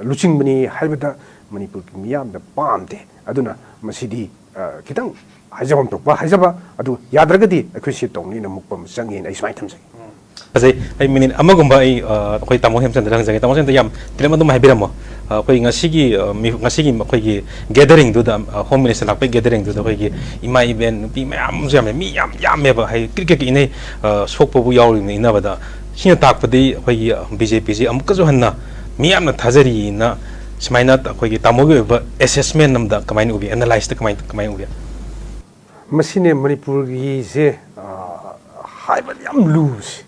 ꯂꯨꯆꯤꯡꯕꯅꯤ ꯍꯥꯏꯕꯗ ꯃꯅꯤꯄꯨꯔꯒꯤ ꯃꯤꯌꯥꯝꯅ ꯄꯥꯝꯗꯦ꯫ ꯑꯗꯨꯅ ꯃꯁꯤꯗꯤ, ꯑ, ꯈꯤꯇꯪ ꯍꯥꯏꯖꯐꯝ ꯊꯣꯛꯄ ꯍꯥꯏꯖꯕ, ꯑꯗꯨ ꯌꯥꯗ꯭ꯔꯒꯗꯤ ꯑꯩꯈꯣꯏ ꯁꯤ ꯇꯧꯅꯤꯅ ꯃꯨꯛꯄ ꯑꯃ ꯆꯪꯉꯦꯅ ꯑꯩ ꯁꯨꯃꯥꯏꯅ ꯊꯝꯖꯒꯦ꯫ ꯐꯖꯩ꯫ ꯑꯩ ꯃꯤꯅꯤꯠ ꯑꯃꯒꯨꯝꯕ ꯑꯩ, ꯑ, ꯑꯩꯈꯣꯏ ꯇꯥꯃꯣ ꯍꯦꯝꯆꯟꯗ꯭ꯔ ꯍꯪꯖꯒꯦ꯫ ꯇꯥꯃꯣ ꯍꯦꯝꯆꯟꯗ꯭ꯔ, ꯌꯥꯝ ꯐꯤꯂꯝ ꯑꯗꯨꯝ ꯍꯥꯏꯕꯤꯔꯝꯃꯣ꯫ ꯑ, ꯑꯩꯈꯣꯏ ꯉꯁꯤꯒꯤ, ꯑ, ꯃꯤ-, ꯉꯁꯤꯒꯤ ꯑꯩꯈꯣꯏꯒꯤ gatheringꯗꯨꯗ, ꯑ, Home Minister ꯂꯥꯛꯄꯒꯤ gatheringꯗꯨꯗ ꯑꯩꯈꯣꯏꯒꯤ ꯏꯃꯥ ꯏꯕꯦꯟ ꯅꯨꯄꯤ ꯃꯌꯥꯝ ꯑꯃꯁꯨ ꯌꯥꯝꯃꯦ, ꯃꯤ ꯌꯥꯝ ꯌꯥꯝꯃꯦꯕ, ꯍꯥꯏꯗꯤ ꯀ꯭ꯔꯤꯛ ꯀ꯭ꯔꯤꯛ ꯏꯟꯅꯩ, ꯑ, ꯁꯣꯛꯄꯕꯨ ꯌꯥꯎꯔꯤꯕꯅꯤ ꯏꯟꯅꯕꯗ꯫ ꯁꯤꯅ ꯇꯥꯛꯄꯗꯤ ꯑꯩꯈꯣꯏꯒꯤ, ꯑ, BJPꯁꯤ ꯑꯃꯨꯛꯀꯁꯨ ꯍꯟꯅ ꯃꯤꯌꯥꯝꯅ ꯊꯥꯖꯔꯤꯅ ꯁꯨꯃꯥꯏꯅ ꯑꯩꯈꯣꯏꯒꯤ ꯇꯥꯃꯣꯒꯤ ꯑꯣꯏꯕ assessment ꯑꯃꯗ ꯀꯃꯥꯏꯅ ꯎꯕꯤ, analyseꯇ ꯀꯃꯥꯏꯅ, ꯀꯃꯥꯏꯅ ꯎꯕꯤ? ꯃꯁꯤꯅꯦ ꯃꯅꯤꯄꯨꯔꯒꯤꯁꯦ, ꯑ, ꯍꯥꯏꯕꯗꯤ ꯌꯥꯝ ꯂꯨꯕꯁꯦ꯫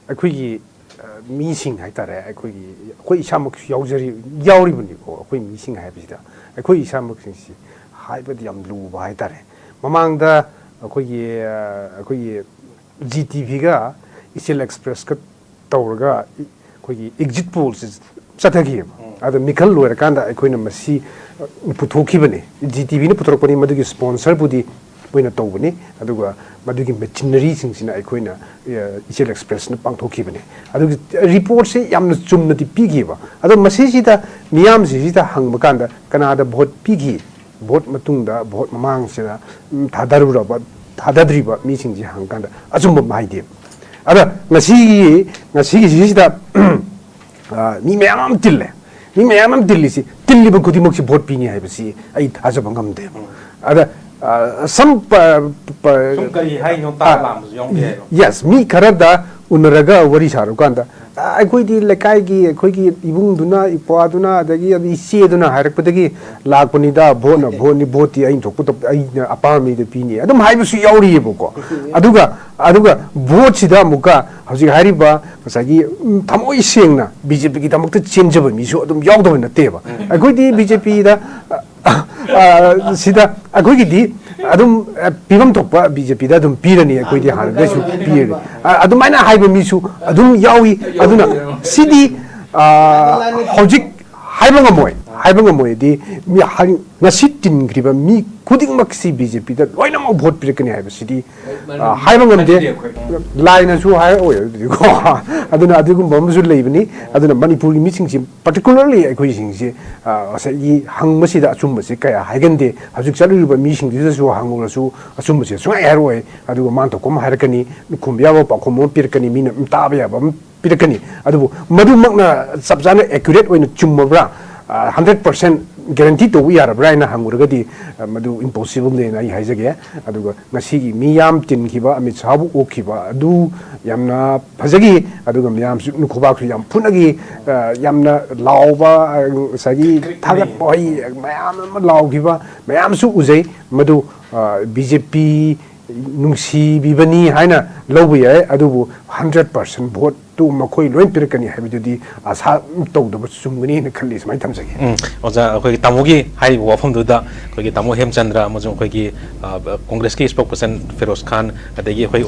ꯑꯩꯈꯣꯏꯒꯤ, ꯑ, ꯃꯤꯁꯤꯡ ꯍꯥꯏꯇꯥꯔꯦ, ꯑꯩꯈꯣꯏꯒꯤ, ꯑꯩꯈꯣꯏ ꯏꯁꯥꯃꯛꯁꯨ ꯌꯥꯎꯖꯔꯤ-, ꯌꯥꯎꯔꯤꯕꯅꯤꯀꯣ꯫ ꯑꯩꯈꯣꯏ ꯃꯤꯁꯤꯡ ꯍꯥꯏꯕꯁꯤꯗ ꯑꯩꯈꯣꯏ ꯏꯁꯥꯃꯛꯁꯤꯡꯁꯤ ꯍꯥꯏꯕꯗꯤ ꯌꯥꯝ ꯂꯨꯕ ꯍꯥꯏꯇꯥꯔꯦ꯫ ꯃꯃꯥꯡꯗ ꯑꯩꯈꯣꯏꯒꯤ, ꯑ, ꯑꯩꯈꯣꯏꯒꯤ GTVꯒ Ichil Expressꯀ ꯇꯧꯔꯒ ꯏ-, ꯑꯩꯈꯣꯏꯒꯤ exit pollꯁꯦ ꯆꯠꯊꯈꯤꯑꯕ꯫ ꯑꯗꯣ ꯃꯤꯈꯜ ꯂꯣꯏꯔꯀꯥꯟꯗ ꯑꯩꯈꯣꯏꯅ ꯃꯁꯤ, ꯑ, ꯄꯨꯊꯣꯛꯈꯤꯕꯅꯤ, GTVꯅ ꯄꯨꯊꯣꯔꯛꯄꯅꯤ꯫ ꯃꯗꯨꯒꯤ sponsorꯕꯨꯗꯤ ꯑꯣꯏꯅ ꯇꯧꯕꯅꯤ꯫ ꯑꯗꯨꯒ ꯃꯗꯨꯒꯤ ꯃꯦꯆꯤꯅꯔꯤꯁꯤꯡꯁꯤꯅ ꯑꯩꯈꯣꯏꯅ, ꯑ, ꯏꯆꯦꯜ ꯑꯦꯛꯁꯄ꯭ꯔꯦꯁꯅ ꯄꯥꯡꯊꯣꯛꯈꯤꯕꯅꯤ꯫ ꯑꯗꯨꯒꯤ ꯔꯤꯄꯣꯔꯠꯁꯤ ꯌꯥꯝꯅ ꯆꯨꯝꯅꯗꯤ ꯄꯤꯈꯤꯕ꯫ ꯑꯗꯣ ꯃꯁꯤꯁꯤꯗ ꯃꯤꯌꯥꯝꯁꯤꯡꯁꯤꯗ ꯍꯪꯕ ꯀꯥꯟꯗ ꯀꯅꯥꯗ ꯚꯣꯠ ꯄꯤꯈꯤ, ꯚꯣꯠ ꯃꯇꯨꯡꯗ, ꯚꯣꯠ ꯃꯃꯥꯡꯁꯤꯗ, ꯎꯝ, ꯊꯥꯗꯔꯨꯔꯕ, ꯊꯥꯗꯗ꯭ꯔꯤꯕ ꯃꯤꯁꯤꯡꯁꯤ ꯍꯪꯀꯥꯟꯗ ꯑꯆꯨꯝꯕ ꯑꯃ ꯍꯥꯏꯗꯦ꯫ ꯑꯗ ꯉꯁꯤꯒꯤ, ꯉꯁꯤꯒꯤꯁꯤꯗ, ꯑ, ꯃꯤ ꯃꯌꯥꯝ ꯑꯃ ꯇꯤꯜꯂꯦ꯫ ꯃꯤ ꯃꯌꯥꯝ ꯑꯃ ꯇꯤꯜꯂꯤꯁꯤ, ꯇꯤꯜꯂꯤꯕ ꯈꯨꯗꯤꯡꯃꯛꯁꯤ ꯚꯣꯠ ꯄꯤꯅꯤ ꯍꯥꯏꯕꯁꯤ ꯑꯩ ꯊꯥꯖꯕ ꯉꯝꯗꯦꯕ꯫ ꯑꯗ, ꯑ, some ꯄ-, ꯄ-, ꯁꯨꯝ ꯀꯔꯤ ꯍꯥꯏꯅꯣ ꯇꯥ ꯑ, ꯂꯥꯛꯑꯝꯕꯁꯨ ꯌꯥꯎꯔꯝꯕ ꯌꯥꯏꯕ꯫ Yes, ꯃꯤ ꯈꯔꯗ ꯎꯅꯔꯒ ꯋꯥꯔꯤ ꯁꯥꯔꯨꯀꯥꯟꯗ, "ꯑ, ꯑꯩꯈꯣꯏꯗꯤ ꯂꯩꯀꯥꯏꯒꯤ, ꯑꯩꯈꯣꯏꯒꯤ ꯏꯕꯨꯡꯗꯨꯅ, ꯏꯄ꯭ꯋꯥꯗꯨꯅ, ꯑꯗꯒꯤ ꯑꯗꯨ ꯏꯆꯦꯗꯨꯅ ꯍꯥꯏꯔꯛꯄꯗꯒꯤ ꯂꯥꯛꯄꯅꯤꯗ, ꯚꯣꯠꯅ ꯚꯣꯠꯅꯤ, ꯚꯣꯠꯇꯤ ꯑꯩꯅ ꯊꯣꯛꯄ ꯊꯣꯛ-, ꯑꯩꯅ ꯑꯄꯥꯝꯕ ꯃꯤꯗ ꯄꯤꯅꯤ", ꯑꯗꯨꯝ ꯍꯥꯏꯕꯁꯨ ꯌꯥꯎꯔꯤꯑꯕꯀꯣ꯫ ꯑꯗꯨꯒ, ꯑꯗꯨꯒ ꯚꯣꯠꯁꯤꯗ ꯑꯃꯨꯛꯀ ꯍꯧꯖꯤꯛ ꯍꯥꯏꯔꯤꯕ ꯉꯁꯥꯏꯒꯤ, ꯎꯝ, ꯊꯃꯣꯏ ꯁꯦꯡꯅ ꯕꯤ ꯖꯦ ꯄꯤꯒꯤꯗꯃꯛꯇ ꯆꯦꯟꯖꯕ ꯃꯤꯁꯨ ꯑꯗꯨꯝ ꯌꯥꯎꯗꯕ ꯅꯠꯇꯦꯕ꯫ ꯑꯩꯈꯣꯏꯗꯤ ꯕꯤ ꯖꯦ ꯄꯤꯗ, ꯑ, ꯁꯤꯗ ꯑꯩꯈꯣꯏꯒꯤꯗꯤ ꯑꯗꯨꯝ, ꯑ, ꯄꯤꯐꯝ ꯊꯣꯛꯄ ꯕꯤ ꯖꯦ ꯄꯤꯗ ꯑꯗꯨꯝ ꯄꯤꯔꯅꯤ, ꯑꯩꯈꯣꯏꯗꯤ ꯍꯥꯟꯅꯗꯩꯁꯨ ꯄꯤꯔꯅꯤ꯫ ꯑ, ꯑꯗꯨꯃꯥꯏꯅ ꯍꯥꯏꯕ ꯃꯤꯁꯨ ꯑꯗꯨꯝ ꯌꯥꯎꯏ꯫ ꯑꯗꯨꯅ ꯁꯤꯗꯤ, ꯑ, ꯍꯧꯖꯤꯛ ꯍꯥꯏꯕ ꯉꯝꯃꯣꯏ, ꯍꯥꯏꯕ ꯉꯝꯃꯣꯏꯗꯤ ꯃꯤ ꯍꯥꯏ-, ꯉꯁꯤ ꯇꯤꯟꯈ꯭ꯔꯤꯕ ꯃꯤ ꯈꯨꯗꯤꯡꯃꯛꯁꯤ ꯕꯤ ꯖꯦ ꯄꯤꯗ ꯂꯣꯏꯅꯃꯛ ꯚꯣꯠ ꯄꯤꯔꯛꯀꯅꯤ ꯍꯥꯏꯕꯁꯤꯗꯤ, ꯑ, ꯍꯥꯏꯕ ꯉꯝꯗꯦ꯫ ꯑꯗꯨꯗꯤ ꯑꯩꯈꯣꯏ ꯂꯥꯏꯅꯁꯨ ꯍꯥꯏꯔꯛꯑꯣꯏ ꯑꯗꯨꯗꯤꯀꯣ꯫ ꯑꯗꯨꯅ ꯑꯗꯨꯒꯨꯝꯕ ꯑꯃꯁꯨ ꯂꯩꯕꯅꯤ꯫ ꯑꯗꯨꯅ ꯃꯅꯤꯄꯨꯔꯒꯤ ꯃꯤꯁꯤꯡꯁꯤ, particularly ꯑꯩꯈꯣꯏꯁꯤꯡꯁꯤ, ꯑ, ꯉꯁꯥꯏꯒꯤ ꯍꯪꯕꯁꯤꯗ ꯑꯆꯨꯝꯕꯁꯤ ꯀꯌꯥ ꯍꯥꯏꯒꯟꯗꯦ꯫ ꯍꯧꯖꯤꯛ ꯆꯠꯂꯨꯔꯤꯕ ꯃꯤꯁꯤꯡꯗꯨꯗꯁꯨ ꯍꯪꯉꯨꯔꯁꯨ ꯑꯆꯨꯝꯕꯁꯦ ꯁꯨꯡꯍꯥꯏ ꯍꯥꯏꯔꯛꯑꯣꯏ꯫ ꯑꯗꯨꯒ ꯃꯥꯅ ꯊꯣꯛꯄ ꯑꯃ ꯍꯥꯏꯔꯛꯀꯅꯤ, ꯈꯨꯝꯕ ꯌꯥꯕ ꯄꯥꯎꯈꯨꯝ ꯑꯃ ꯄꯤꯔꯛꯀꯅꯤ, ꯃꯤꯅ ꯑꯗꯨꯝ ꯇꯥꯕ ꯌꯥꯕ ꯑꯃ ꯄꯤꯔꯛꯀꯅꯤ꯫ ꯑꯗꯨꯕꯨ ꯃꯗꯨꯃꯛꯅ ꯆꯞ ꯆꯥꯅ accurate ꯑꯣꯏꯅ ꯆꯨꯝꯃꯕ꯭ꯔꯥ, ꯑ, hundred percent guarantee ꯇꯧꯕ ꯌꯥꯔꯕ꯭ꯔꯥ ꯍꯥꯏꯅ ꯍꯪꯉꯨꯔꯒꯗꯤ, ꯑ, ꯃꯗꯨ impossible ꯅꯦꯅ ꯑꯩ ꯍꯥꯏꯖꯒꯦ꯫ ꯑꯗꯨꯒ ꯉꯁꯤꯒꯤ ꯃꯤ ꯌꯥꯝ ꯇꯤꯟꯈꯤꯕ, ꯑꯃꯤꯠ ꯁꯥꯍꯕꯨ ꯑꯣꯛꯈꯤꯕ ꯑꯗꯨ ꯌꯥꯝꯅ ꯐꯖꯈꯤ꯫ ꯑꯗꯨꯒ ꯃꯌꯥꯝꯁꯨ ꯈꯨꯕꯥꯛꯁꯨ ꯌꯥꯝ ꯐꯨꯅꯈꯤ, ꯑ, ꯌꯥꯝꯅ ꯂꯥꯎꯕ, ꯑ, ꯉꯁꯥꯏꯒꯤ ꯊꯥꯒꯠꯄ ꯋꯥꯍꯩ ꯃꯌꯥꯝ ꯑꯃ ꯂꯥꯎꯈꯤꯕ ꯃꯌꯥꯝꯁꯨ ꯎꯖꯩ꯫ ꯃꯗꯨ, ꯑ, ꯕꯤ ꯖꯦ ꯄꯤ ꯅꯨꯡꯁꯤꯕꯤꯕꯅꯤ ꯍꯥꯏꯅ ꯂꯧꯕ ꯌꯥꯏ, ꯑꯗꯨꯕꯨ hundred percent ꯚꯣꯠꯇꯨ ꯃꯈꯣꯏ ꯂꯣꯏ ꯄꯤꯔꯛꯀꯅꯤ ꯍꯥꯏꯕꯗꯨꯗꯤ ꯑꯁꯥ ꯇꯧꯗꯕ ꯆꯨꯝꯒꯅꯤ ꯍꯥꯏꯅ ꯈꯜꯂꯤ, ꯁꯨꯃꯥꯏꯅ ꯊꯝꯖꯒꯦ꯫ ꯎꯝ, ꯑꯣꯖꯥ, ꯑꯩꯈꯣꯏꯒꯤ ꯇꯥꯃꯣꯒꯤ ꯍꯥꯏꯔꯤꯕ ꯋꯥꯐꯝꯗꯨꯗ ꯑꯩꯈꯣꯏꯒꯤ ꯇꯥꯃꯣ ꯍꯦꯝꯆꯟꯗ꯭ꯔ ꯑꯃꯁꯨꯡ ꯑꯩꯈꯣꯏꯒꯤ, ꯑ, ꯀꯣꯡꯒ꯭ꯔꯦꯁꯀꯤ spokesperson ꯐꯤꯔꯣꯖ ꯈꯥꯟ, ꯑꯗꯒꯤ ꯑꯩꯈꯣꯏ